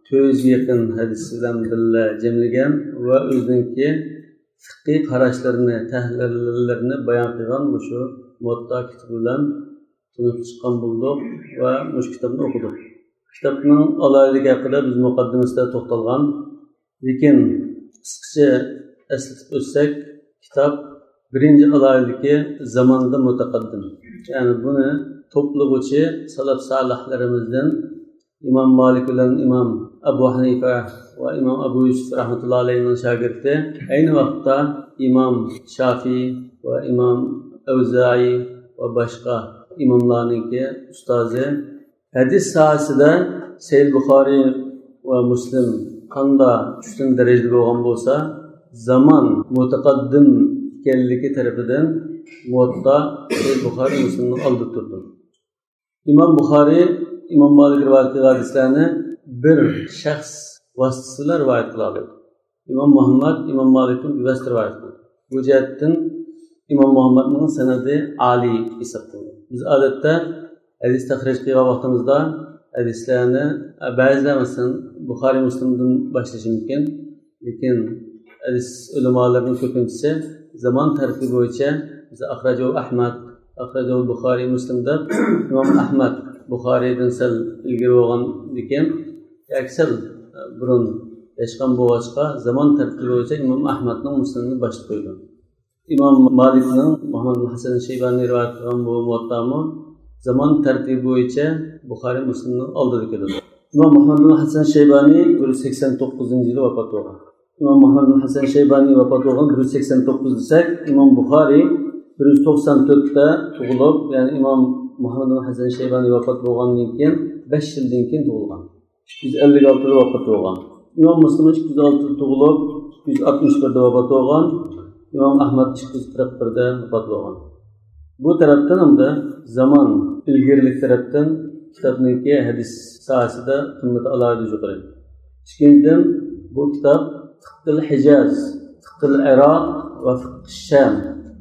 تۆت يۈزگە يېقىن ھەدىس بىلەن بىللە جەملىگەن ۋە ئۆزىنىڭكى فىقھىي قاراشلىرىنى، تەھلىللىرىنى بايان قىلغان مۇشۇ مۇۋەتتا كىتابى بىلەن تونۇشۇپ چىققان بولدۇق ۋە مۇشۇ كىتابنى ئوقۇدۇق. كىتابنىڭ ئالاھىدىلىكى ھەققىدە بىز مۇقەددىمىسىدە توختالغان، لېكىن قىسقىچە ئەسلىتىپ ئۆتسەك، كىتاب بىرىنچى ئالاھىدىلىكى زاماندا مۇتەقەددىم. يەنى بۇنى توپلىغۇچى سەلەف سالىھلىرىمىزدىن ئىمام مالىك بىلەن ئىمام ئەبۇ ھەنىفە ۋە ئىمام ئەبۇ يۈسۈپ رەھمەتۇللا ئەلەيھىنىڭ شاگىرتى، ئەينى ۋاقىتتا ئىمام شافىي ۋە ئىمام ئەۋزائىي ۋە باشقا ئىماملارنىڭكى ئۇستازى. ھەدىس ساھەسىدە سەھىھ بۇخارىي ۋە مۇسلىم قاندا ئۈستۈن دەرىجىدە بولغان بولسا، زامان مۇتەقەددىم ئىكەنلىكى تەرىپىدىن مۇۋەتتا سەھىھ بۇخارىي، مۇسلىمنىڭ ئالدىدا تۇرىدۇ. ئىمام بۇخارىي ئىمام مالىك رىۋايەت قىلغان ھەدىسلەرنى بىر شەخس ۋاسىتىسى بىلەن رىۋايەت قىلالايدۇ. ئىمام مۇھەممەد ئىمام مالىكتىن بىۋاسىتە رىۋايەت قىلدى. بۇ جەھەتتىن ئىمام مۇھەممەدنىڭ سەنىدى ئالىي ھېسابلىنىدۇ. بىز ئادەتتە ھەدىس تەخرىج قىلغان ۋاقتىمىزدا ھەدىسلەرنى، بەزىلەر مەسىلەن بۇخارىي مۇسلىمدىن باشلىشى مۇمكىن. لېكىن ھەدىس ئۆلىمالىرىنىڭ كۆپىنچىسى زامان تەرتىپى بويىچە، مەسىلەن، ئەخرەجەھۇ ئەھمەد، ئەخرەجەھۇ بۇخارىي مۇسلىم دەپ، ئىمام ئەھمەد بۇخارىيدىن سەل ئىلگىرى بولغاندىكىن، ياكى سەل بۇرۇن ياشىغان بولغاچقا، زامان تەرتىپى بويىچە ئىمام ئەھمەدنىڭ مۇسلىمىنى باشتا قويىدۇ. ئىمام مالىكنىڭ مۇھەممەد بىن ھەسەن شەيبانى رىۋايەت قىلغان بۇ مۇۋەتتامۇ زامان تەرتىپى بويىچە بۇخارىي مۇسلىمنىڭ ئالدىدا كېلىدۇ. ئىمام مۇھەممەد بىن ھەسەن شەيبانى بىر يۈز سەكسەن توققۇزىنچى يىلى ۋاپات بولغان. ئىمام مۇھەممەد بىن ھەسەن شەيبانى ۋاپات بولغان بىر يۈز سەكسەن توققۇز دېسەك، ئىمام بۇخارىي بىر يۈز توقسان تۆتتە تۇغۇلۇپ، يەنى ئىمام مۇھەممەد بىن ھەسەن شەيبانى ۋاپات بولغاندىن كېيىن بەش يىلدىن كېيىن تۇغۇلغان. ئىككى يۈز ئەللىك ئالتىدا ۋاپات بولغان. ئىمام مۇسلىم ئىككى يۈز ئالتىدا تۇغۇلۇپ، ئىككى يۈز ئاتمىش بىردە ۋاپات بولغان. ئىمام ئەھمەد ئىككى يۈز قىرىق بىردە ۋاپات بولغان. بۇ تەرەپتىن ھەمدە زامان ئىلگىرىلىك تەرەپتىن كىتابنىڭكى ھەدىس ساھەسىدە قىممىتى ئالاھىدە يۇقىرى. ئىككىنچىدىن، بۇ كىتاب فىقھىل ھىجاز، فىقھىل ئىراق ۋە فىقھىش شام،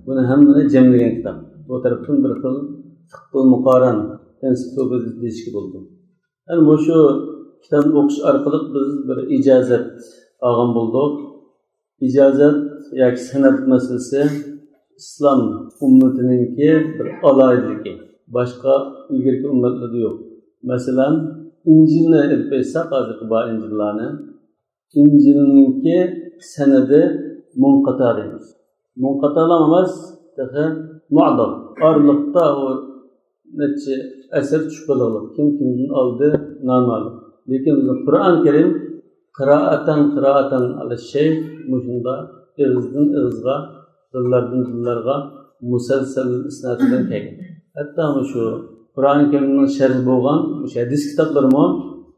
بۇنى ھەممىنى جەملىگەن كىتاب. بۇ تەرەپتىن بىر خىل فىقھىل مۇقارەن پرىنسىپ تۇرىدۇ دېيىشكە بولىدۇ. يەنى مۇشۇ كىتابنى ئوقۇش ئارقىلىق بىز بىر ئىجازەت ئالغان بولدۇق. ئىجازەت ياكى سەنەد مەسىلىسى ئىسلام ئۈممىتىنىڭكى بىر ئالاھىدىلىكى. باشقا ئىلگىرىكى ئۈممەتلەردە يوق. مەسىلەن، ئىنجىلنى ئېلىپ ئېيتساق، ھازىرقى بار ئىنجىللارنى، ئىنجىلنىڭكى سەنىدى مۇنقەتە دەيمىز. مۇنقەتەلا ئەمەس، تېخى مۇئدەل. ئارىلىقتا ئۇ نەچچە ئەسىر چۈشۈپ قېلىغلىق. كىم كىمدىن ئالدى نامەلۇم. لېكىن بىزنىڭ قۇرئان كەرىم قىرائەتەن، قىرائەتەن ئەلە شەيخ، مۇشۇنداق ئېغىزدىن ئېغىزغا، دىللاردىن دىللارغا مۇسەلسەل ئىسناد بىلەن كەلگەن. ھەتتا مۇشۇ قۇرئان كەرىمنىڭ شەرھى بولغان مۇشۇ ھەدىس كىتابلىرىمۇ،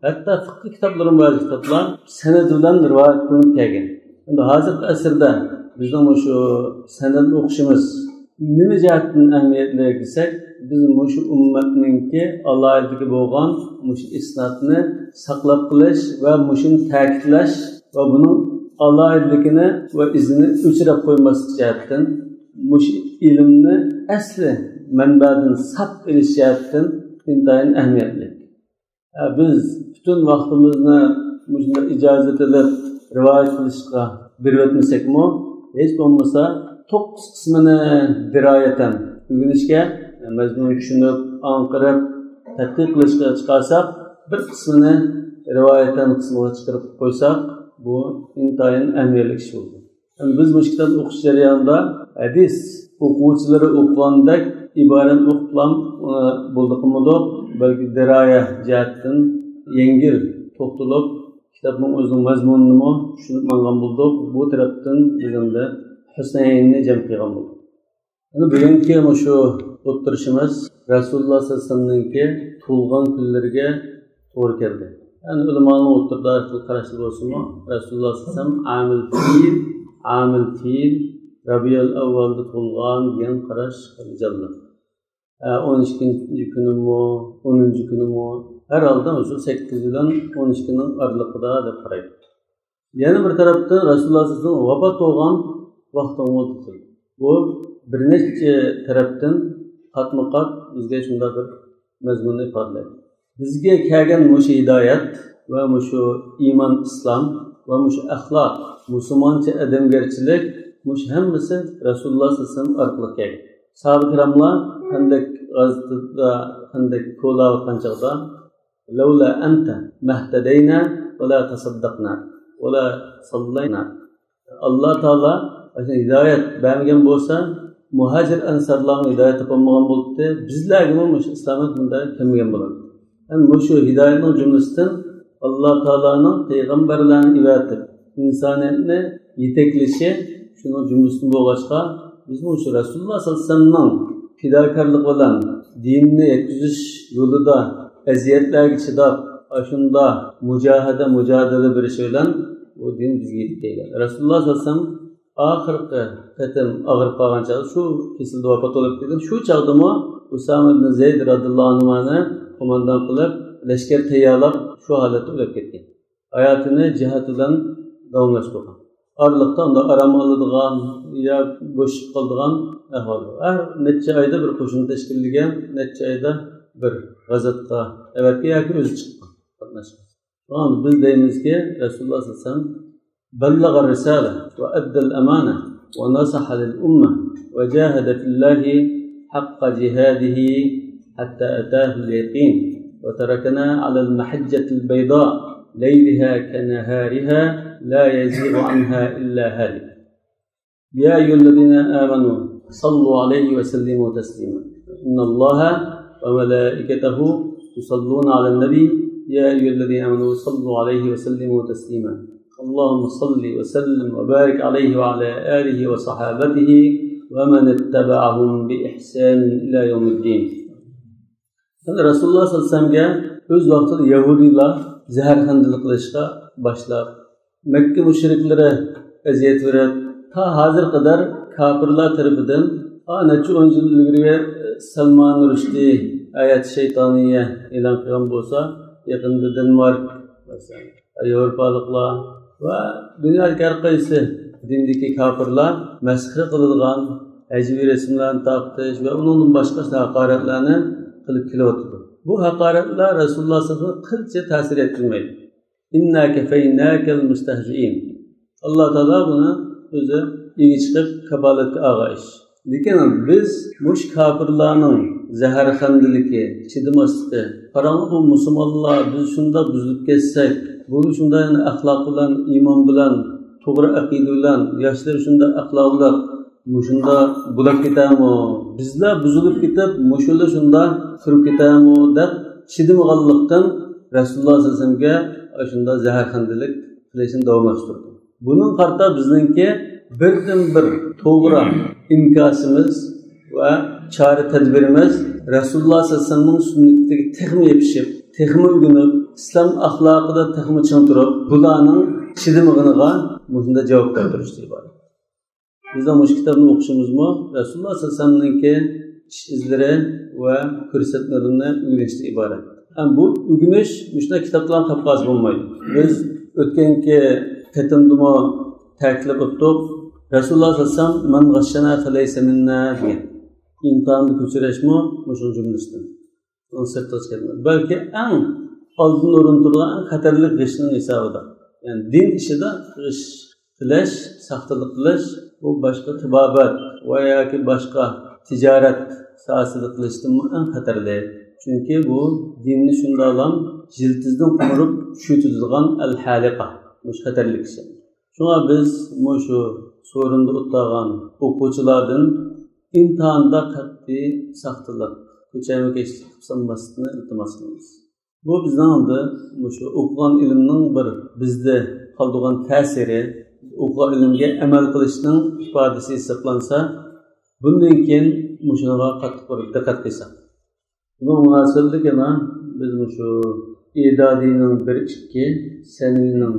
ھەتتا فىقھى كىتابلىرىمۇ، بەزى كىتابلار سەنەد بىلەن رىۋايەت قىلىنىپ كەلگەن. ئەمدى ھازىرقى ئەسىردە بىزنىڭ مۇشۇ سەنەدنى ئوقۇشىمىز نېمە جەھەتتىن ئەھمىيەتلىك دېسەك، بىز مۇشۇ ئۈممەتنىڭكى ئالاھىدىلىكى بولغان مۇشۇ ئىسنادنى ساقلاپ قېلىش ۋە مۇشۇنى تەكىتلەش ۋە بۇنىڭ ئالاھىدىلىكىنى ۋە ئىزىنى ئۆچۈرۈپ قويماسلىق جەھەتتىن مۇشۇ ئىلىمنى ئەسلى مەنبەدىن ساپ ئېلىش جەھەتتىن ئىنتايىن ئەھمىيەتلىك. ھە، بىز پۈتۈن ۋاقتىمىزنى مۇشۇنداق ئىجازەت ئېلىپ رىۋايەت قىلىشقا بېرىۋەتمىسەكمۇ، ھېچ بولمىسا توققۇز قىسمىنى دىرايەتەن ئۆگىنىشكە، مەزمۇن چۈشىنىپ، ئاڭقىرىپ، تەتقىق قىلىشقا چىقارساق، بىر قىسمىنى رىۋايەتەن قىسمىغا چىقىرىپ قويساق، بۇ ئىنتايىن ئەھمىيەتلىك ئىش بولىدۇ. يەنى بىز مۇشۇ كىتابنى ئوقۇش جەريانىدا ھەدىس ئوقۇغۇچىلىرى ئوقۇغاندەك ئىبارەنى ئوقۇپلا، ئۇنى بولدى قىلمىدۇق، بەلكى دىرايە جەھەتتىن يەڭگىل توختىلىپ، كىتابنىڭ ئۆزىنىڭ مەزمۇنىنىمۇ چۈشىنىپ ماڭغان بولدۇق. بۇ تەرەپتىن بىز ئەمدى ھۈسنەيننى جەم قىلغان بولدۇق. يەنى بۈگۈنكى مۇشۇ ئولتۇرۇشىمىز رەسۇلۇللا سەللەللاھۇ ئەلەيھى ۋەسەللەمنىڭكى تۇغۇلغان كۈنلىرىگە توغرا كەلدى. يەنى ئۆلىمانىڭ ئوتتۇرىدا خىل قاراشلار بولسىمۇ، رەسۇلۇللا سەللەللاھۇ ئەلەيھى ۋەسەللەم ئامىل فىل، ئامىل فىل، رەبىئۇل ئەۋۋەلدە تۇغۇلغان دېگەن قاراش خېلى جانلىق. ئە، ئون ئىككىنچى كۈنىمۇ، ئونىنچى كۈنىمۇ، ھەر ھالدا مۇشۇ سەككىز بىلەن ئون ئىككىنىڭ ئارىلىقىدا دەپ قارايدۇ. يەنە بىر تەرەپتىن رەسۇلۇللاھ سەللەللاھۇ ئەلەيھى ۋەسەللەم ۋاپات بولغان ۋاقتىڭمۇ دېدى. بۇ بىر نەچچە تەرەپتىن قاتمۇ قات بىزگە شۇنداق بىر مەزمۇننى ئىپادىلەيدۇ. بىزگە كەلگەن مۇشۇ ھىدايەت ۋە مۇشۇ ئىمان، ئىسلام ۋە مۇشۇ ئەخلاق، مۇسۇلمانچە ئادەمگەرچىلىك، مۇشۇ ھەممىسى رەسۇلۇللاھ سەللەللاھۇ ئەلەيھى ۋەسەللەم ئارقىلىق كەلگەن. ساھابە كىراملار خەندەق غازىتىدا، خەندەق كولاۋاتقان چاغدا، لولا ئەنتە مەھتەدەينا ۋەلا تەسەددەقنا ۋەلا ساللەينا. ئاللا تائالا ھىدايەت بەرمىگەن بولسا، مۇھاجىر ئەنسارلارمۇ ھىدايەت تاپالمىغان بولاتتى، بىزلەرگىمۇ مۇشۇ ئىسلامىيەت بۇنداق كەلمىگەن بولاتتى. يەنى مۇشۇ ھىدايەتنىڭ جۈملىسىدىن ئاللا تائالانىڭ پەيغەمبەرلەرنى ئەۋەتىپ، ئىنسانىيەتنى يېتەكلىشى شۇنىڭ جۈملىسىدىن بولغاچقا، بىزمۇ شۇ رەسۇلۇللاھ سەللەللاھۇ ئەلەيھى ۋەسەللەمنىڭ پىداكارلىقى بىلەن دىننى يەتكۈزۈش يولىدا ئەزىيەتلەرگە چىداپ، ئاشۇنداق مۇجاھىدە، مۇجادىلە بېرىشى بىلەن بۇ دىن بىزگە يېتىپ كەلگەن. رەسۇلۇللاھ سەللەللاھۇ ئەلەيھى ۋەسەللەم ئاخىرقى قېتىم ئاغرىپ قالغان چاغدا، شۇ كېسىلدە ۋاپات بولۇپ كەتكەن. شۇ چاغدىمۇ ئۇسامە ئىبن زەيد رەزىياللاھۇ ئەنھۇنى قوماندان قىلىپ، لەشكەر تەييارلاپ، شۇ ھالەتتە ئۆلۈپ كەتكەن. ھاياتىنى جىھاد بىلەن داۋاملاشتۇرغان. ئارىلىقتا ئۇنداق ئارام ئالىدىغان يا بوشىشىپ قالىدىغان ئەھۋال يوق. ھەر نەچچە ئايدا بىر قوشۇن تەشكىللىگەن، نەچچە ئايدا بىر غەزۋەتكە ئەۋەتكەن ياكى ئۆزى چىققان، قاتناشقان. شۇڭا بىز دەيمىزكى، رەسۇلۇللاھ سەللەللاھۇ ئەلەيھى ۋەسەللەم بلغ الرسالة وأدى الأمانة ونصح للأمة وجاهد في الله حق جهاده حتى أتاه اليقين وتركنا على المحجة البيضاء ليلها كنهارها لا يزيغ عنها إلا هالك. يا أيها الذين آمنوا صلوا عليه وسلموا تسليما. إن الله وملائكته يصلون على النبي. يا أيها الذين آمنوا صلوا عليه وسلموا تسليما. اللهم صل وسلم وبارك عليه وعلى آله وصحابته ومن اتبعهم بإحسان إلى يوم الدين. يەنى رەسۇلۇللاھ سەللەللاھۇ ئەلەيھى ۋەسەللەمگە ئۆز ۋاقتىدا يەھۇدىيلار زەھەرخەندىلىك قىلىشقا باشلاپ، مەككە مۇشرىكلىرى ئەزىيەت بېرىپ، تا ھازىرغا قەدەر كاپىرلار تەرىپىدىن، ئا، نەچچە ئون يىل ئىلگىرى سەلمان رۇشدى ئايەت شەيتانىيە ئېلان قىلغان بولسا، يېقىندا دېنمارك، مەسىلەن، ياۋروپالىقلار ۋە دۇنيادىكى ھەر قايسى دىندىكى كاپىرلار مەسخىرە قىلىدىغان ھەجۋىي رەسىملەرنى تارقىتىش ۋە ئۇنىڭدىن باشقا ھاقارەتلەرنى قىلىپ كېلىۋاتىدۇ. بۇ ھاقارەتلەر رەسۇلۇللاھ سەللەللاھۇ ئەلەيھى ۋەسەللەمگە قىلچە تەسىر يەتكۈزمەيدۇ. إنا كفيناك المستهزئين. ئاللا تائالا بۇنى ئۆزى ئىگە چىقىپ كاپالەتكە ئالغان ئىش. لېكىن بىز مۇشۇ كاپىرلارنىڭ زەھەرخەندىلىكى، چىدىماسلىقى، قاراڭ، بۇ مۇسۇلمانلار، بىز شۇنداق بۇزۇلۇپ كەتسەك، بۇ شۇنداق يەنە ئەخلاق بىلەن، ئىمان بىلەن، توغرا ئەقىدە بىلەن، ياشلىرى شۇنداق ئەخلاقلىق، مۇشۇنداق بولاپ كېتەرمۇ؟ بىزلا بۇزۇلۇپ كېتىپ، مۇشۇلا شۇنداق تۇرۇپ كېتەرمۇ دەپ چىدىمىغانلىقتىن، رەسۇلۇللاھ سەللەللاھۇ ئەلەيھى ۋەسەللەمگە ئاشۇنداق زەھەرخەندىلىك قىلىشنى داۋاملاشتۇردى. بۇنىڭغا قارىتا بىزنىڭكى بىردىنبىر توغرا ئىنكاسىمىز ۋە چارە تەدبىرىمىز رەسۇلۇللاھ سەللەللاھۇ ئەلەيھى ۋەسەللەمنىڭ سۈننىتىگە تېخىمۇ يېپىشىپ، تېخىمۇ ئۆگىنىپ، ئىسلام ئەخلاقىدا تېخىمۇ چىڭ تۇرۇپ، بۇلارنىڭ چىدىمىغىنىغا مۇشۇنداق جاۋاب قايتۇرۇشتىن ئىبارەت. بىزنىڭ مۇشۇ كىتابنى ئوقۇشىمىزمۇ رەسۇلۇللاھ سەللەللاھۇ ئەلەيھى ۋەسەللەمنىڭكى ئىش ئىزلىرى ۋە كۆرسەتمىلىرىنى ئۆگىنىشتىن ئىبارەت. ھەم بۇ ئۆگىنىش مۇشۇنداق كىتابلارنى قاپقالسا بولمايدۇ. بىز ئۆتكەنكى قېتىمدىمۇ تەكىتلەپ ئۆتتۇق. رەسۇلۇللاھ سەللەللاھۇ ئەلەيھى ۋەسەللەم، مەن غەششەنا فەلەيسە مىننا دېگەن. ئىمتىھاندا كۆچۈرۈشمۇ مۇشۇنىڭ جۈملىسىدىن. ئۇنىڭ سىرتىغا چىقىدۇ. بەلكى ئەڭ ئالدىن ئورۇندا تۇرىدىغان ئەڭ خەتەرلىك غىشنىڭ ھېسابىدا. يەنى دىن ئىشىدا غىش قىلىش، ساختىلىق قىلىش، بۇ باشقا تىبابەت ۋە ياكى باشقا تىجارەت ساھەسىدە قىلىشتىنمۇ ئەڭ خەتەرلىك. چۈنكى بۇ دىننى شۇنداقلام يىلتىزدىن قومۇرۇپ چۈشۈرۈۋېتىدىغان ئەل-ھالىقە، مۇشۇ خەتەرلىك ئىش. شۇڭا بىز مۇشۇ سورۇندا ئولتۇرغان ئوقۇغۇچىلاردىن ئىمتىھاندا قەتئىي ساختىلىق، كۆچەمكەشلىك قىلىپ سالماسلىقنى ئىلتىماس قىلىمىز. بۇ بىزنىڭ ئەمدى مۇشۇ ئوقۇغان ئىلىمنىڭ بىر بىزدە قالدۇرغان تەسىرى، ئوقۇغان ئىلىمگە ئەمەل قىلىشنىڭ ئىپادىسى ھېسابلانسا، بۇندىن كېيىن مۇشۇنىڭغا قاتتىق بىر دىققەت قىلساق. بۇنىڭ مۇناسىۋەتلىك يەنە بىز مۇشۇ ئىدادىينىڭ بىر ئىككى، سەنىۋىنىڭ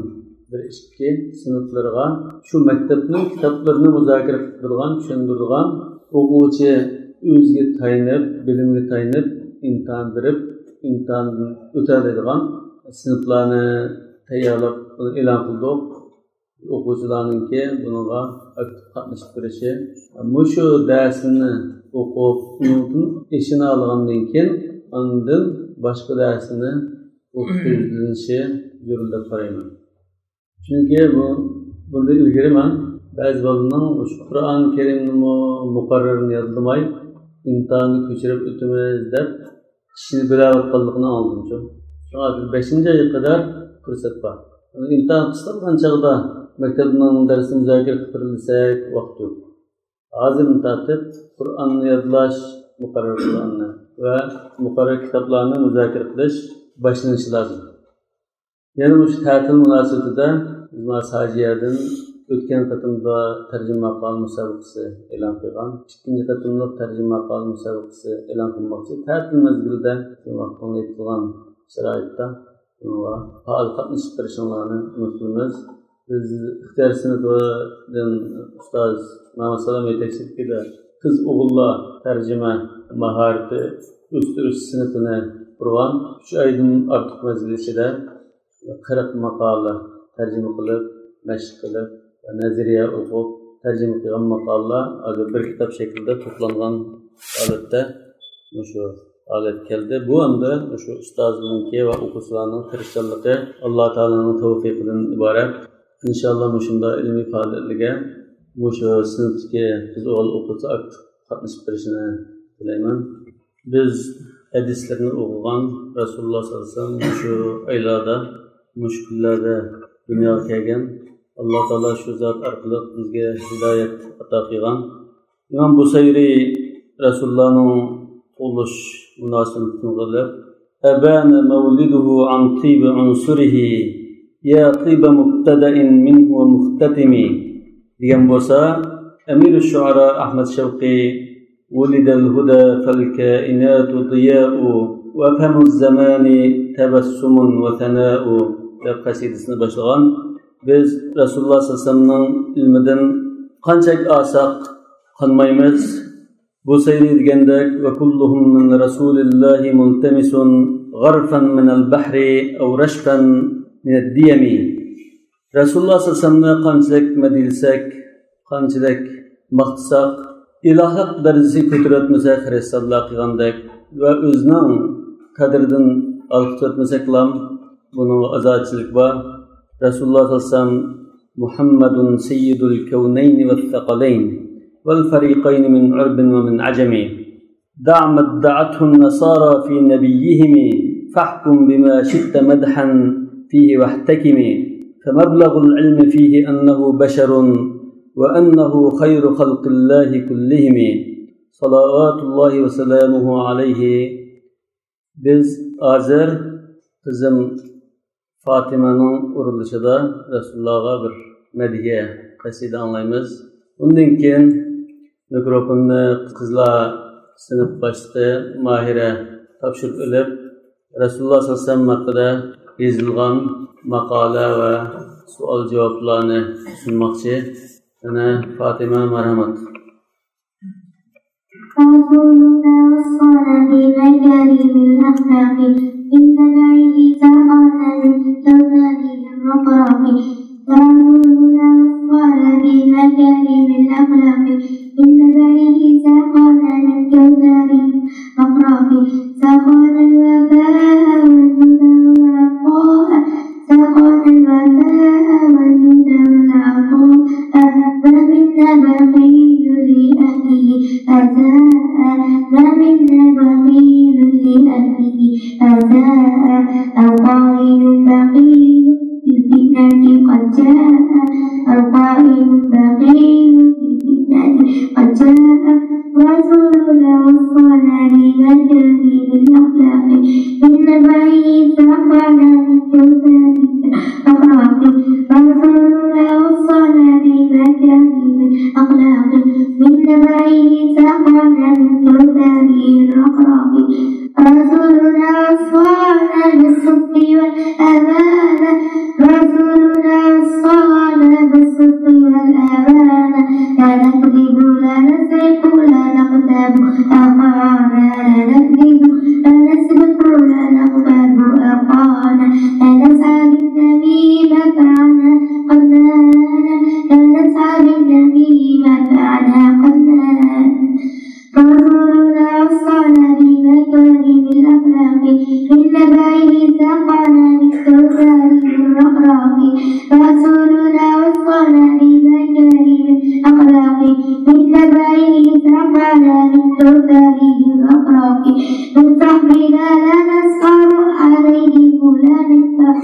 بىر ئىككى سىنىپلىرىغا شۇ مەكتەپنىڭ كىتابلىرىنى مۇزاكىرە قىلىپ بېرىدىغان، چۈشەندۈرىدىغان، ئوقۇغۇچى ئۆزىگە تايىنىپ، بىلىمىگە تايىنىپ ئىمتىھان بېرىپ، ئىمتىھاندىن ئۆتەلەيدىغان سىنىپلارنى تەييارلاپ، ئېلان قىلدۇق. ئوقۇغۇچىلارنىڭكى بۇنىڭغا ئاكتىپ قاتنىشىپ بېرىشى، مۇشۇ دەرسنى ئوقۇپ، ئۇنىڭدىن ئېشىنى ئالغاندىن كېيىن، ئاندىن باشقا دەرسنى ئوقۇپ يۈزلىنىشى زۆرۈر دەپ قارايمەن. چۈنكى بۇ، بۇندىن ئىلگىرى مەن بەزى بالىنىڭ مۇشۇ قۇرئان كەرىمنىمۇ مۇقەررەرنى يادلىماي، ئىمتىھاننى كۆچۈرۈپ ئۆتىمىز دەپ ئىشىنى بۆلەۋاتقانلىقىنى ئاڭلىدىم. شۇڭا بەشىنچى ئايغا قەدەر پۇرسەت بار. ئىمتىھان قىستالغان چاغدا مەكتەپنىڭ دەرسىنى مۇزاكىرە قىلىپ بېرىلسەك ۋاقىت يوق. ھازىردىن تارتىپ قۇرئاننى يادلاش، مۇقەررەر قۇرئاننى ۋە مۇقەررەر كىتابلارنى مۇزاكىرە قىلىش باشلىنىشى لازىم. يەنە مۇشۇ تەتىل مۇناسىۋىتىدە بىز مانا ساجىيەدىن ئۆتكەن قېتىمدا تەرجىمە ماقالە مۇسابىقىسى ئېلان قىلغان. ئىككىنچى قېتىملىق تەرجىمە ماقالە مۇسابىقىسى ئېلان قىلماقچى. تەتىل مەزگىلىدە ۋاقتىڭلار يېتىدىغان شارائىتتا بۇنىڭغا پائال قاتنىشىپ بېرىشىڭلارنى ئۈمىد قىلىمىز. بىز ئىختىيار سىنىپىدىن ئۇستاز مەمەتسالام يېتەكچىلىكىدە قىز ئوغۇللار تەرجىمە ماھارىتى ئۆستۈرۈش سىنىپىنى قۇرغان. ئۈچ ئايدىن ئارتۇق مەزگىل ئىچىدە قىرىق ماقالە تەرجىمە قىلىپ، مەشىق قىلىپ، نەزەرىيە ئوقۇپ، تەرجىمە قىلغان ماقالىلەر ھازىر بىر كىتاب شەكلىدە توپلانغان ھالەتتە مۇشۇ ھالەتكە كەلدى. بۇ ئەمدى مۇشۇ ئۇستازنىڭكى ۋە ئوقۇغۇچىلارنىڭ تىرىشچانلىقى، ئاللا تائالانىڭ تەۋپىقىدىن ئىبارەت. ئىنشاللا مۇشۇنداق ئىلمىي پائالىيەتلەرگە مۇشۇ سىنىپتىكى قىز ئوغۇل ئوقۇغۇچى ئاكتىپ قاتنىشىپ بېرىشىنى تىلەيمەن. بىز ھەدىسلىرىنى ئوقۇغان، رەسۇلۇللا ساللاللاھۇ ئەلەيھى ۋەسەللەم مۇشۇ ئايلاردا، مۇشۇ كۈنلەردە دۇنياغا كەلگەن. ئاللا تائالا شۇ زات ئارقىلىق بىزگە ھىدايەت ئاتا قىلغان. ئىمام بۇسەيرى رەسۇلۇللانىڭ تۇغۇلۇش مۇناسىۋىتىنى قىلىپ، «أبان مولده عن طيب عنصره، يا طيب مبتدأ منه ومختتم» دېگەن بولسا، ئەمىر شۇئارا ئەھمەد شەۋقى «ولد الهدى فالكائنات ضياء، وفم الزمان تبسم وثناء» دەپ قەسىدىسىنى باشلىغان. بىز رەسۇلۇللا سەللەللاھۇ ئەلەيھى ۋەسەللەمنىڭ ئىلمىدىن قانچىلىك ئالساق قانمايمىز. بۇسەيرى دېگەندەك، «وكلهم من رسول الله ملتمس غرفا من البحر أو رشفا من الديم». رەسۇلۇللا سەللەللاھۇ ئەلەيھى ۋەسەللەمنى قانچىلىك مەدھىيلىسەك، قانچىلىك ماختىساق، ئىلاھلىق دەرىجىسىگە كۆتۈرۈۋەتمىسەك، خىرىستانلار قىلغاندەك، ۋە ئۆزىنىڭ قەدرىدىن ھالقىتىۋەتمىسەكلام، بۇنىڭغا ئازادىچىلىك بار. رەسۇلۇللا سەللەللاھۇ ئەلەيھى ۋەسەللەم، «محمد سيد الكونين والثقلين والفريقين من عرب ومن عجم. دع ما ادعته النصارى في نبيهم، فاحكم بما شئت مدحا فيه واحتكم. فمبلغ العلم فيه أنه بشر، وأنه خير خلق الله كلهم. صلوات الله وسلامه عليه». بىز ھازىر قىزىم فاتىمەنىڭ ئورۇنلىشىدا رەسۇلۇللاغا بىر مەدھىيە قەسىدە ئاڭلايمىز. ئۇندىن كېيىن مىكروفوننى قىزلار سىنىپ باشلىقى ماھىرە تاپشۇرۇپ ئېلىپ، رەسۇلۇللا سەللەللاھۇ ئەلەيھى ۋەسەللەم ھەققىدە يېزىلغان ماقالە ۋە سوئال-جاۋابلارنى سۇنماقچى. ئەنە، فاتىمە، مەرھەمەت. رسولنا وصانا بمكارم الأخلاق، من نبعه سقانا من كوثره الرقراق. رسولنا وصانا بمكارم الأخلاق، من نبعه سقانا من كوثره الرقراق. سقانا الوفاء والجود والعطاء، سقانا الوفاء والجود والعطاء. ما منا بخيل لأهله أساء، ما منا بخيل لأهله أساء. أو قائل بخيل بالفتنة قد جاء، أو قائل بخيل بالفتنة قد جاء. رسولنا وصانا بمكارم الأخلاق، من نبعه سقانا من كوثر الأخلاق. رسولنا وصانا بمكارم الأخلاق، من نبعه سقانا من كوثر الأخلاق. رسولنا وصانا بالصدق والأمانة، رسولنا وصانا بالصدق والأمانة. لا نكذب، لا نسرق، لا نغتاب أخانا. لا نكذب، لا نسرق، لا نغتاب أخانا. لا نسعى بالنميمة عن قد نهانا من نبأ إذ أقرأنا بالكوثر من رقراق. رسولنا وصانا بمكارم الأخلاق. من نبأ إذ أقرأنا بالكوثر من رقراق. من صحبنا لا نسخر عليهم ولا نكفر.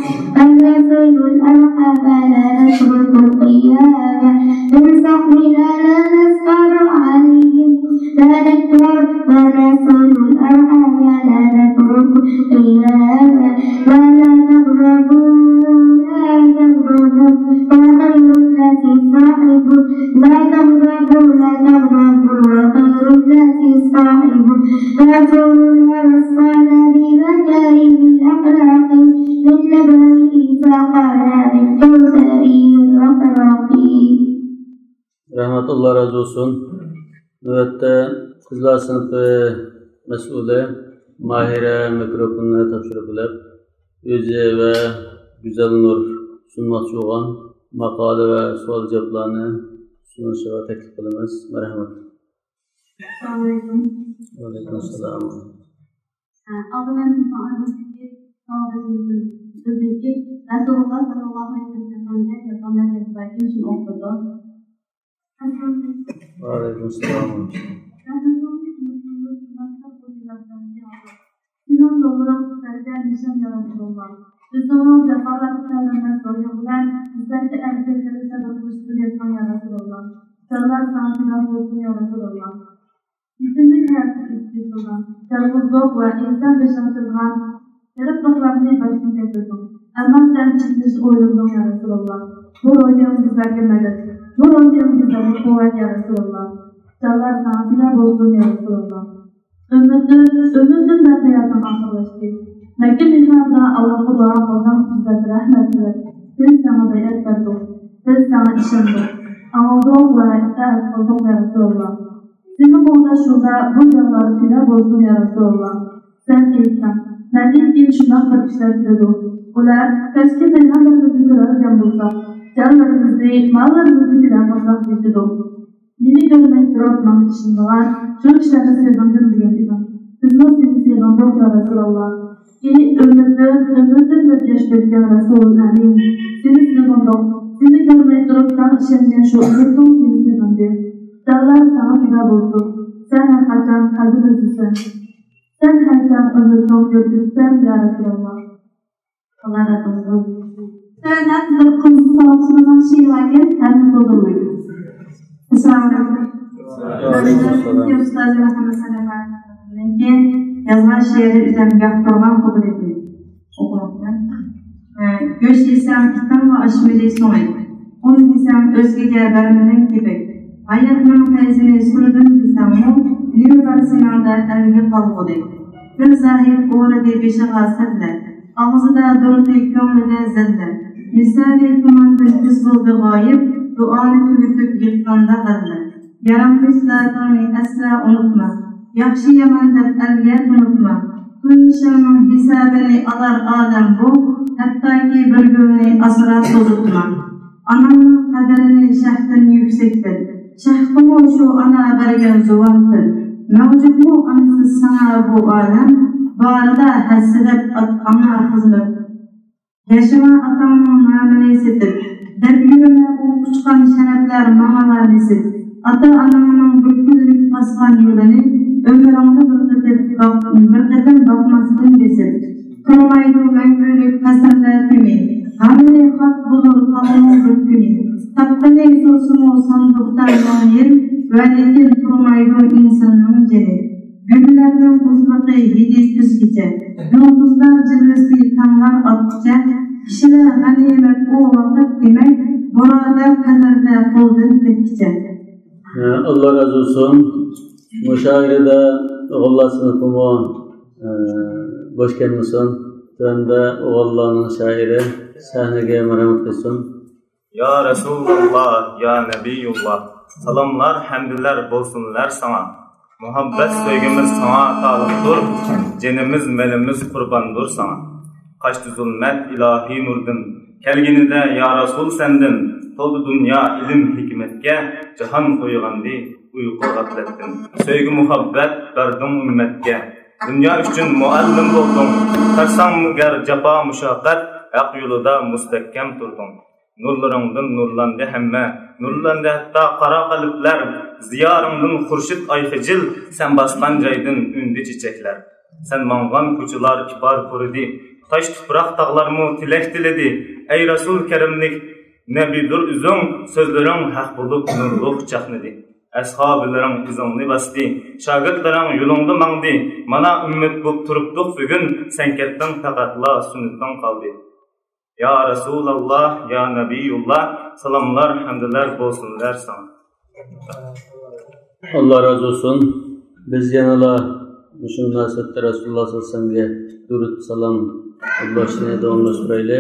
الرسول الأرحم لا نترك قياما. من صحبنا لا نسخر عليهم لا نكفر. ورسول الأرحم لا نترك قياما. ولا تغضبوا، لا تغضبوا، وخير الناس صاحبه. لا تغضبوا، لا تغضبوا، وخير الناس صاحبه. رسولنا وصانا بمكارم الأخلاق. من نبأ إذ أقرأنا بالكوثر من رقراق. رەھمەت، ئاللا رازى بولسۇن. نۆۋەتتە قىزلار سىنىپى مەسئۇلى ماھىرە مىكروفوننى تاپشۇرۇپ بېرىپ، ئۆزى ۋە گۈزەلنۇر سۇنماقچى بولغان ماقالە ۋە سوئال-جاۋابلارنى سۇنۇشىغا تەكلىپ قىلىمىز. مەرھەمەت. ئەسسالامۇ ئەلەيكۇم. ۋەئەلەيكۇم ئەسسالام. ئە، ئالدى بىلەن بىزنىڭ ئارىمىزدىكى ساۋاقدىشىمىزدىن بىزنىڭكى رەسۇلۇللا ساللاللاھۇ ئەلەيھى ۋەسەللەمگە يازغان مەدھىيەسى بار ئىكەن، شۇنى ئوقۇپ بېرىدۇ. ئەسسالامۇ ئەلەيكۇم. ۋەئەلەيكۇم ئەسسالام. سېنىڭ يوللىرىڭ بىزلەرگە نىشان يا رەسۇلاللا. بىزنىڭ جاپالارغا تەۋرەنمەس روھىڭ بىلەن بىزلەرگە ئەركەكلىرى سەبر قىلىشنى ئۆگەتكىن يا رەسۇلاللا. جانلار ساڭا پىدا بولسۇن يا رەسۇلاللا. يېتىملىك ھاياتنى ئىزچىل قىلغان، يالغۇزلۇق ۋە ئىنسان بېشىغا كېلىدىغان غېرىبلىقلارنى باشتىن كەچۈردۈڭ. ئەمما سەن چېكىنىش ئويلىمىدىڭ يا رەسۇلاللا. بۇ روھىڭ بىزلەرگە مەدەت، بۇ روھىڭ بىزلەرگە قۇۋۋەت يا رەسۇلاللا. جانلار ساڭا پىدا بولسۇن يا رەسۇلاللا. ئۈمىدىم، ئۈمىدىم دەپ ھاياتىم ئاخىرلاشتى. مەككە مېھرابىدا ئاللاھقا دۇئا قىلدىم، بىزلەرگە رەھمەت تىلەپ، بىز ساڭا بەيئەت بەردۇق، بىز ساڭا ئىشەندۇق، ئاڭلىدۇق ۋە ئىتائەت قىلدۇق يا رەسۇلاللا. سېنى قوغداش يولىدا بۇ جانلار پىدا بولسۇن يا رەسۇلاللا. سەن ئېيتساڭ، مەندىن كېيىن شۇنداق بىر كىشىلەر كېلىدۇ. ئۇلار كەچكى پەيغەمبىرىمىزنى كۆرەلىگەن بولساق، جانلىرىمىزنى، ماللىرىمىزنى پىدا قىلساق دېيىشىدۇ. مېنى كۆرمەي تۇرۇپ ماڭا ئىشىنىدىغان شۇ كىشىلەرنى سېغىندىم دېگەن ئىدىڭ. بىزمۇ سېنى سېغىندۇق يا رەسۇلاللا. ئى ئۈمىدىم، ئۈمىدىم دەپ ياش تۆككەن رەسۇلۇل ئەمىن، سېنى سېغىندۇق. سېنى كۆرمەي تۇرۇپ ساڭا ئىشەنگەن شۇ ئۈمىدىڭ سېنى سېغىندى. جانلار ساڭا پىدا بولسۇن. سەن ھەر قاچان قەلبىمىزدىسەن. سەن ھەر چاغ ئۈمىدنىڭ يۇلتۇزىسەن يا رەسۇلاللا. ئاللا رازى بولسۇن. سۆزلەپ بىر قىزىق ساۋاقچىمىزنىڭ شېئىرى باركەن، ھەممە قولدۇرمايدۇ. ئەسسالامۇ ئەلەيكۇم. ئۇستازى مۇھەممەد سەلەمنىڭكى يازغان شېئىرى ئۈزەنگە قۇربان قوبۇل ئېتىڭ. ئوقۇڭ. گۆش يېسەڭ ئىتىڭمۇ ئاشمىدى سوڭى، ئۇن يېسەڭ ئۆزگىگە بەرمىدىڭ كېپەك. ھاياتنىڭ پەيزىنى سۈردۈم دېسەڭمۇ، نېمە بار سېنىڭدە ئەلگە قالغۇدەك؟ بىر زاھىد ئورىدى بېشىغا سەددە، ئاغزىدا دۇردى، كۆڭلىدە زەلدە. مىسالى تۇماندىن تېز بولدى غايىب، دۇئانى تۈگىتىپ يىغقاندا غەللە. ياراملىق زاتىڭنى ئەسلا ئۇنتۇما، ياخشى-يامان دەپ ئەلگە تونۇتما. قىلمىشىڭنىڭ ھېسابىنى ئالار ئالەم بۇ، ھەتتاكى بىر گۈلنى ئاسرا توزۇتما. ئاناڭنىڭ قەدرىنى شەھدىن يۈكسەك بىل، شەھقىمۇ شۇ ئانا بەرگەن زۇۋان تىل. مەۋجۇتمۇ ئانىسىز ساڭا بۇ ئالەم، بارىدا ھەسرەت ئات ئانا خىزمەت. ياشىما ئاتاڭنىڭ نامىنى سېتىپ، دەپ يۈرمە ئۇ قۇچقان شەرەپلەر ماڭىلا نېسىپ. ئاتا-ئاناڭنىڭ بىر كۈنلۈك باسقان يولىنى، ئۆمرۈڭدە بىر قېتىم باق-، بىر قېتىم باقماستىن بېسىپ. تۇرمايدۇ مەڭگۈلۈك قەسىرلەر تېمى، غەملى خاك بولۇر تاغمۇ بىر كۈنى. تاپقىنى تۇرسىمۇ ساندۇقتا مىڭ يىل، ۋەلىكىن تۇرمايدۇ ئىنساننىڭ جېنى. گۈللەرنىڭ مۇزلىقى ھىدى كۈزگىچە، يۇلتۇزلار جىلۋىسى تاڭلار ئاتقىچە، كىشىلەر غەنىيمەت ئۇ ۋاقىت دېمەك، بۇرادەر قەدىردە قولدىن كەتكىچە. ئاللا رازى بولسۇن. مۇشائىرىدە ئوغۇللار سىنىپىمۇ، ئە، بوش كەلمىسۇن. تۆۋەندە ئوغۇللارنىڭ شائىرى سەھنىگە مەرھەمەت قىلسۇن. يا رەسۇلاللا، يا نەبىيۇللا، سالاملار، ھەمدىلەر بولسۇنلار ساڭا. مۇھەببەت سۆيگۈمىز ساڭا تالىقتۇر، جېنىمىز، مېلىمىز قۇرباندۇر ساڭا. قاچتى زۇلمەت ئىلاھىي نۇردىن، كەلگىنىدە يا رەسۇل سەندىن، تولدى دۇنيا ئىلىم ھېكمەتكە، جاھان ئويغاندى ئۇيقۇ غەپلەتتىن. سۆيگۈ مۇھەببەت بەردىڭ ئۈممەتكە، دۇنيا ئۈچۈن مۇئەللىم بولدۇڭ. تارتساڭمۇ گەر جاپا مۇشەققەت، ھەق يولىدا مۇستەھكەم تۇردۇڭ. نۇرلىرىڭدىن نۇرلاندى ھەممە، نۇرلاندى ھەتتا قارا قەلبلەر. زىيارىڭدىن خۇرشىد ئاي خىجىل، سەن باسقان جايدىن ئۈندى چېچەكلەر. سەن ماڭغان كوچىلار ئىپار پۇرىدى، تاش تۇپراق تاغلارمۇ تىلەك تىلىدى. ئەي رەسۇل كەرەملىك نەبىدۇر ئۆزۈڭ، سۆزلىرىڭ ھەق بولۇپ نۇرلۇق چاقنىدى. ئەسھابىلىرىڭ ئىزىڭنى باستى، شاگىرتلىرىڭ يولۇڭدا ماڭدى. مانا ئۈممەت بوپ تۇرۇپتۇق بۈگۈن، سەن كەتتىڭ پەقەتلا سۈننىتىڭ قالدى. يا رەسۇلاللا، يا نەبىيۇللا، سالاملار، ھەمدىلەر بولسۇنلار ساڭا. ئاللا رازى بولسۇن. بىز يەنىلا مۇشۇ مۇناسىۋەتتە رەسۇلۇللا ساللاللاھۇ ئەلەيھى ۋەسەللەمگە دۇرۇت سالام يوللاشنى داۋاملاشتۇرايلى.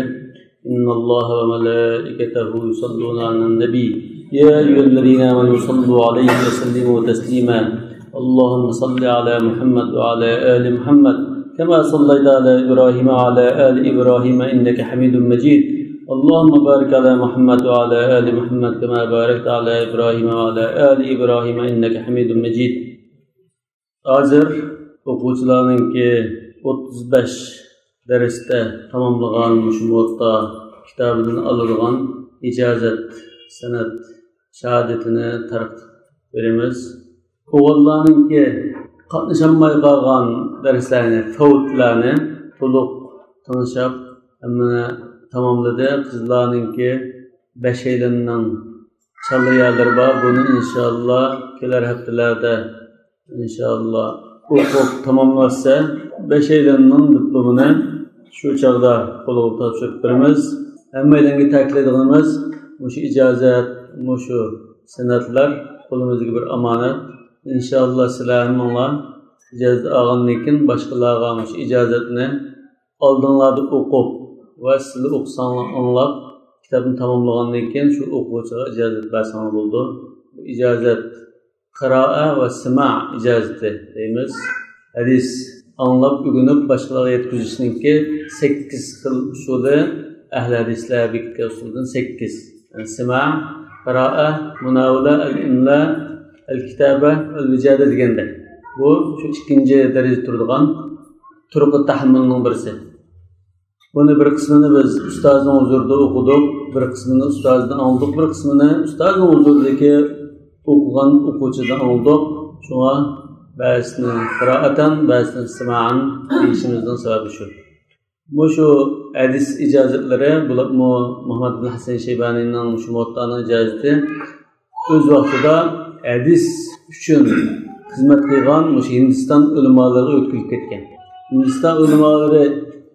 إن الله وملائكته يصلون على النبي، يا أيها الذين آمنوا صلوا عليه وسلموا تسليما. اللهم صل على محمد وعلى آل محمد كما صليت على إبراهيم وعلى آل إبراهيم إنك حميد مجيد. اللهم بارك على محمد وعلى آل محمد كما باركت على إبراهيم وعلى آل إبراهيم إنك حميد مجيد. ھازىر ئوقۇغۇچىلارنىڭكى ئوتتۇز بەش دەرستە تاماملىغان مۇشۇ مۇۋەتتا كىتابىدىن ئالىدىغان ئىجازەت سەنەد شاھادىتىنى تارقىتىپ بېرىمىز. ئوغۇللارنىڭكى قاتنىشالماي قالغان دەرسلەرنى، فوتلارنى تولۇق تىڭشاپ، ھەممىنى تاماملىدى. قىزلارنىڭكى بەشەيلەننىڭ چالا يەرلىرى بار. بۇنى ئىنشاللا كېلەر ھەپتىلەردە ئىنشاللا ئوقۇپ تاماملاشسا، بەشەيلەننىڭ دىپلومىنى شۇ چاغدا قولىغا تاپشۇرۇپ بېرىمىز. ھەممەيلەنگە تەكىتلەيدىغىنىمىز، مۇشۇ ئىجازەت، مۇشۇ سەنەدلەر قولىمىزدىكى بىر ئامانەت. ئىنشاللا سىلەر ھەممىڭلار ئىجازەت ئالغاندىن كېيىن باشقىلارغا مۇشۇ ئىجازەتنى ئالدىڭلاردا ئوقۇپ ۋە سىلەر ئوقۇساڭلار ئاڭلاپ، كىتابنى تاماملىغاندىن كېيىن شۇ ئوقۇغۇچىغا ئىجازەت بەرسەڭلار بولىدۇ. بۇ ئىجازەت قىرائە ۋە سىما ئىجازىتى دەيمىز. ھەدىس ئاڭلاپ ئۆگىنىپ باشقىلارغا يەتكۈزۈشنىڭكى سەككىز خىل ئۇسۇلى ئەھلى ھەدىسلەر بېكىتكەن ئۇسۇلدىن سەككىز. يەنى سىما، قىرائە، مۇناۋىلە، ئەل ئىملا، ئەل كىتابە، ئەل ۋىجادە دېگەندەك. بۇ شۇ ئىككىنچى دەرىجىدە تۇرىدىغان تۇرقى تەھەممۇلنىڭ بىرسى. بۇنى بىر قىسمىنى بىز ئۇستازنىڭ ھۇزۇرىدا ئوقۇدۇق، بىر قىسمىنى ئۇستازدىن ئاڭلىدۇق، بىر قىسمىنى ئۇستازنىڭ ھۇزۇرىدىكى ئوقۇغان ئوقۇغۇچىدىن ئاڭلىدۇق. شۇڭا بەزىسىنى قىرائەتەن، بەزىسىنى سىمائەن دېيىشىمىزنىڭ سەۋەبى شۇ. مۇشۇ ھەدىس ئىجازەتلىرى، بولۇپمۇ مۇھەممەد ئىبن ھەسەن شەيبانىنىڭ، مۇشۇ مۇۋەتتانىڭ ئىجازىتى ئۆز ۋاقتىدا ھەدىس ئۈچۈن خىزمەت قىلغان مۇشۇ ھىندىستان ئۆلىمالىرىغا ئۆتكۈزۈلۈپ كەتكەن. ھىندىستان ئۆلىمالىرى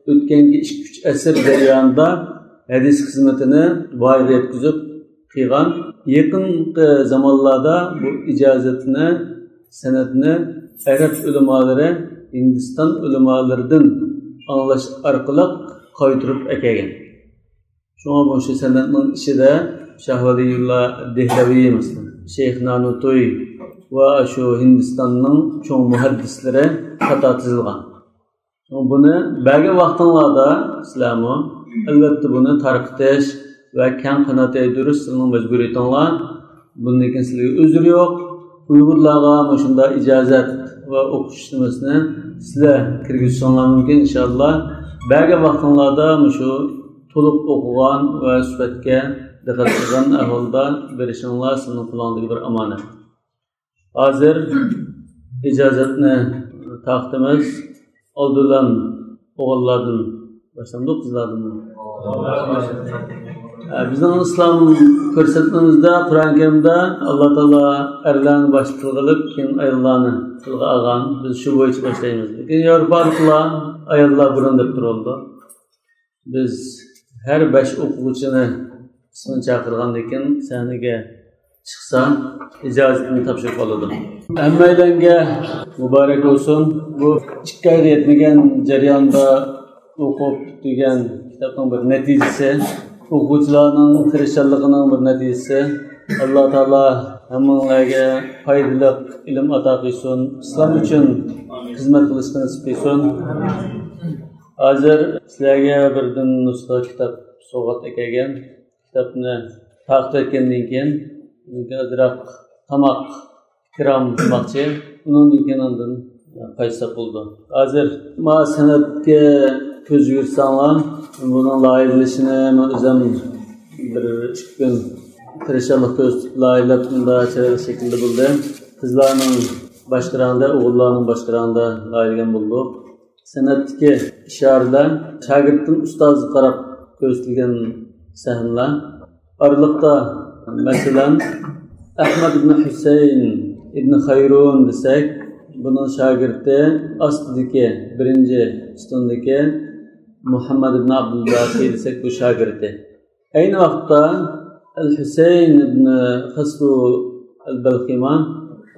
ئۆتكەنكى ئىككى-ئۈچ ئەسىر جەريانىدا ھەدىس خىزمىتىنى ۋايىغا يەتكۈزۈپ قىلغان. يېقىنقى زامانلاردا بۇ ئىجازەتنى، سەنەدنى ئەرەب ئۆلىمالىرى ھىندىستان ئۆلىمالىرىدىن ئاڭلاش ئارقىلىق قايتۇرۇپ ئەكەلگەن. شۇڭا مۇشۇ سەنەدنىڭ ئىچىدە شاھ ۋەلىيۇللا دېھلەۋى، مەسىلەن، شەيخ نانۇتۇي ۋە شۇ ھىندىستاننىڭ چوڭ مۇھەددىسلىرى قاتار تىزىلغان. شۇڭا بۇنى بەرگەن ۋاقتىڭلاردا سىلەرمۇ، ئەلۋەتتە، بۇنى تارقىتىش ۋە كەڭ قانات يايدۇرۇش سىلەرنىڭ مەجبۇرىيىتىڭلار. بۇندىن كېيىن سىلەرگە ئۆزرى يوق. ئۇيغۇرلارغا مۇشۇنداق ئىجازەت ۋە ئوقۇش نېمىسىنى سىلەر كىرگۈزۈشۈڭلار مۇمكىن، ئىنشاللا. بەرگەن ۋاقتىڭلاردا مۇشۇ تولۇق ئوقۇغان ۋە سۈپەتكە دىققەت قىلغان ئەھۋالدا بېرىشىڭلار سىلەرنىڭ قولۇڭلاردىكى بىر ئامانەت. ھازىر ئىجازەتنى تارقىتىمىز. ئالدى بىلەن ئوغۇللاردىن باشلامدۇ، قىزلاردىنمۇ؟ ھە، بىزنىڭ ئىسلام كۆرسەتمىمىزدە، قۇرئان كەرىمدە ئاللا تائالا ئەرلەرنى باشتا تىلغا ئېلىپ، كېيىن ئاياللارنى تىلغا ئالغان. بىز شۇ بويىچە باشلايمىز. لېكىن ياۋروپالىقلار ئاياللار بۇرۇن دەپ تۇرۇۋالىدۇ. بىز ھەر بەش ئوقۇغۇچىنى قىسمىنى چاقىرغاندىن كېيىن سەھنىگە چىقسا، ئىجازىتىنى تاپشۇرۇپ ئالىدۇ. ھەممەيلەنگە مۇبارەك بولسۇن. بۇ ئىككى ئايغا يەتمىگەن جەرياندا ئوقۇپ پۈتتۈرگەن كىتابنىڭ بىر نەتىجىسى، ئوقۇغۇچىلارنىڭ تىرىشچانلىقىنىڭ بىر نەتىجىسى. ئاللا تائالا ھەممىڭلارغا پايدىلىق ئىلىم ئاتا قىلسۇن، ئىسلام ئۈچۈن خىزمەت قىلىشقا نېسىپ قىلسۇن. ھازىر سىلەرگە بىردىن نۇسخا كىتاب سوۋغات ئەكەلگەن. كىتابنى تارقىتىۋەتكەندىن كېيىن، بىزگە ئازراق تاماق ئىكرام قىلماقچى. ئۇنىڭدىن كېيىن ئاندىن قايتساق بولىدۇ. ھازىر ما سەنئەتكە كۆز يۈگۈرتسەڭلار، بۇنىڭ لايىھىلىشىنى مەن ئۆزۈم بىر ئىككى كۈن تىرىشچانلىق كۆرسىتىپ لايىھىلەپ، مۇنداق چىرايلىق شەكىلدە بولدى. قىزلارنىڭ باشقىراڭدا، ئوغۇللارنىڭ باشقىراڭدا لايىھىلىگەن بولدۇق. سەنئەتتىكى ئىشارىلەر شاگىرتتىن ئۇستازغا قاراپ كۆرسىتىلگەن سەھنىلەر. ئارىلىقتا، مەسىلەن، ئەھمەد ئىبن ھۈسەيىن ئىبن خەيرۇن دېسەك، بۇنىڭ شاگىرتى ئاستىدىكى، بىرىنچى ئۈستۈندىكى مۇھەممەد ئىبن ئابدۇلباقى دېسەك، بۇ شاگىرتى. ئەينى ۋاقىتتا ئەل ھۈسەيىن ئىبن خەسرۇ ئەل بەلخىما،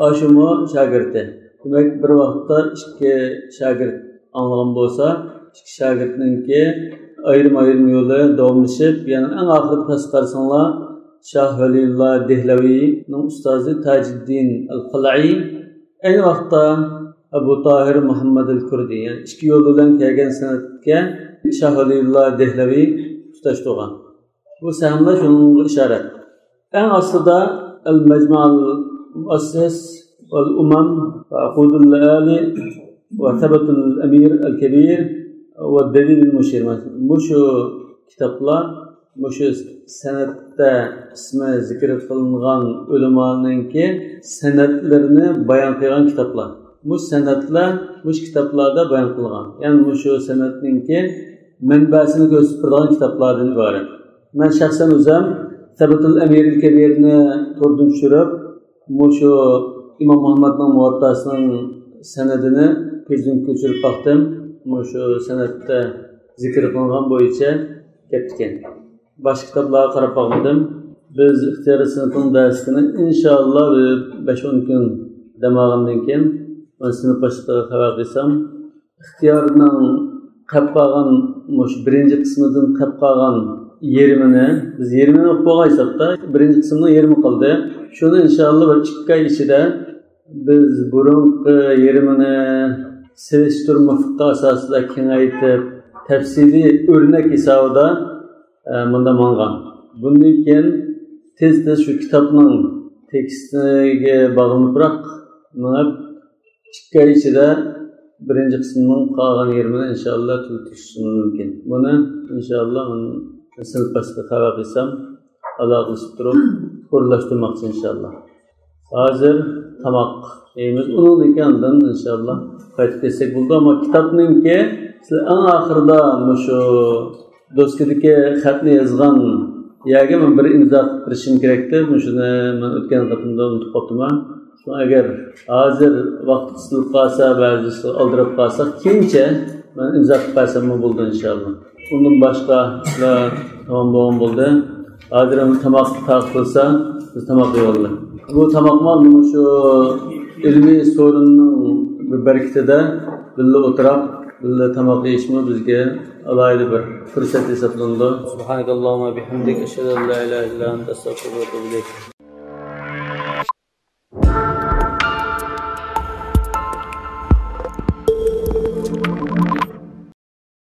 ئاشۇمۇ شاگىرتى. دېمەك، بىر ۋاقىتتا ئىككى شاگىرت ئاڭلىغان بولسا، ئىككى شاگىرتنىڭكى ئايرىم-ئايرىم يولى داۋاملىشىپ، يەنە ئەڭ ئاخىرىدا پەس قارىساڭلار، شاھ ۋەلىيۇللا دېھلەۋىنىڭ ئۇستازى تاجىددىن ئەل قەلئەي، ئەينى ۋاقىتتا ئەبۇ تاھىر مۇھەممەد ئەل كۇردى، يەنى ئىككى يول بىلەن كەلگەن سەنئەتكە شاھ ۋەلىيۇللا دېھلەۋى تۇتاش تۇرغان. بۇ سەھنىلەر شۇنىڭغا ئىشارەت. ئەڭ ئاستىدا ئەل مەجمۇئەل مۇئەسسەس ۋەل ئۇمەم ۋە ئۇقۇدۇل ئالى ۋە سەبەتۇل ئەمىر ئەل كەبىر ۋە دەلىلۇل مۇشىر. مۇشۇ كىتابلار، مۇشۇ سەنەدتە ئىسمى زىكىر قىلىنغان ئۆلىمانىڭكى سەنەدلىرىنى بايان قىلغان كىتابلار. مۇشۇ سەنەدلەر مۇشۇ كىتابلاردا بايان قىلغان. يەنى مۇشۇ سەنەدنىڭكى مەنبەسىنى كۆرسىتىپ بېرىدىغان كىتابلاردىن ئىبارەت. مەن شەخسەن ئۆزۈم سەبەتۇل ئەمىرىل كەبىرنى توردىن چۈشۈرۈپ، مۇشۇ ئىمام مۇھەممەدنىڭ مۇۋەتتاسىنىڭ سەنەدىنى كۆزدىن كۆچۈرۈپ باقتىم. مۇشۇ سەنەدتە زىكىر قىلىنغان بويىچە كەپتىكەن. باشقا كىتابلارغا قاراپ باقمىدىم. بىز ئىختىيارىي سىنىپنىڭ دەرسلىكىنى ئىنشائاللا بىر بەش-ئون كۈن دەم ئالغاندىن كېيىن، مانا سىنىپ باشلىقىغا خەۋەر قىلسام، ئىختىيارنىڭ قەپ قالغان، مۇشۇ بىرىنچى قىسمىدىن قەپ قالغان يېرىمىنى، بىز يېرىمىنى ئوقۇپ بولغان ھېسابتا، بىرىنچى قىسىمنىڭ يېرىمى قالدى. شۇنى ئىنشائاللا بىر ئىككى ئاي ئىچىدە بىز بۇرۇنقى يېرىمىنى سېلىشتۇرما فىقھى ئاساسىدا كېڭەيتىپ، تەپسىلىي ئۆرنەك ھېسابىدا، ئە، مۇندا ماڭغان. بۇندىن كېيىن تېز-تېز شۇ كىتابنىڭ تېكىستىگە باغلىنىپراق مېڭىپ، ئىككى ئاي ئىچىدە بىرىنچى قىسىمنىڭ قالغان يېرىمىنى ئىنشائاللا تۈگىتىشىم مۇمكىن. بۇنى ئىنشائاللا سىنىپ باشلىقىغا خەۋەر قىلسام، ئالاقىلىشىپ تۇرۇپ ئورۇنلاشتۇرماقچى ئىنشائاللا. ھازىر تاماق يەيمىز، ئۇنىڭدىن كېيىن ئاندىن ئىنشائاللا قايتىپ كەتسەك بولىدۇ. ئەمما كىتابنىڭكى سىلەر ئەڭ ئاخىرىدا مۇشۇ دوسكىدىكى خەتنى يازغان يەرگە مەن بىر ئىمزا قىلىپ بېرىشىم كېرەكتى. مۇشۇنى مەن ئۆتكەن قېتىمدا ئۇنتۇپ قاپتىمەن. شۇڭا ئەگەر ھازىر ۋاقتى قىستىلىپ قالسا، بەزى ئىشلار ئالدىراپ قالساق، كېيىنچە مەن ئىمزا قىلىپ بەرسەممۇ بولىدۇ ئىنشائاللا. ئۇندىن باشقا ئىشلار تامام بولغان بولدى. ھازىر ئەمدى تاماق تارقىتىلسا، بىز تاماق يەيۋالدى. بۇ تاماقمۇ مۇشۇ ئىلمىي سورۇننىڭ بىر بەرىكىتىدە بىللە ئولتۇراپ، بىللە تاماق يېيىشمۇ بىزگە ئالاھىدە بىر پۇرسەت ھېسابلىنىدۇ. سۇبھانەكاللاھۇممە بىھەمدىك، ئەشھەدۇ ئەن لا ئىلاھە ئىللا ئەنتە، ئەستەغپىرۇكە ۋە ئەتۇبۇ ئىلەيك.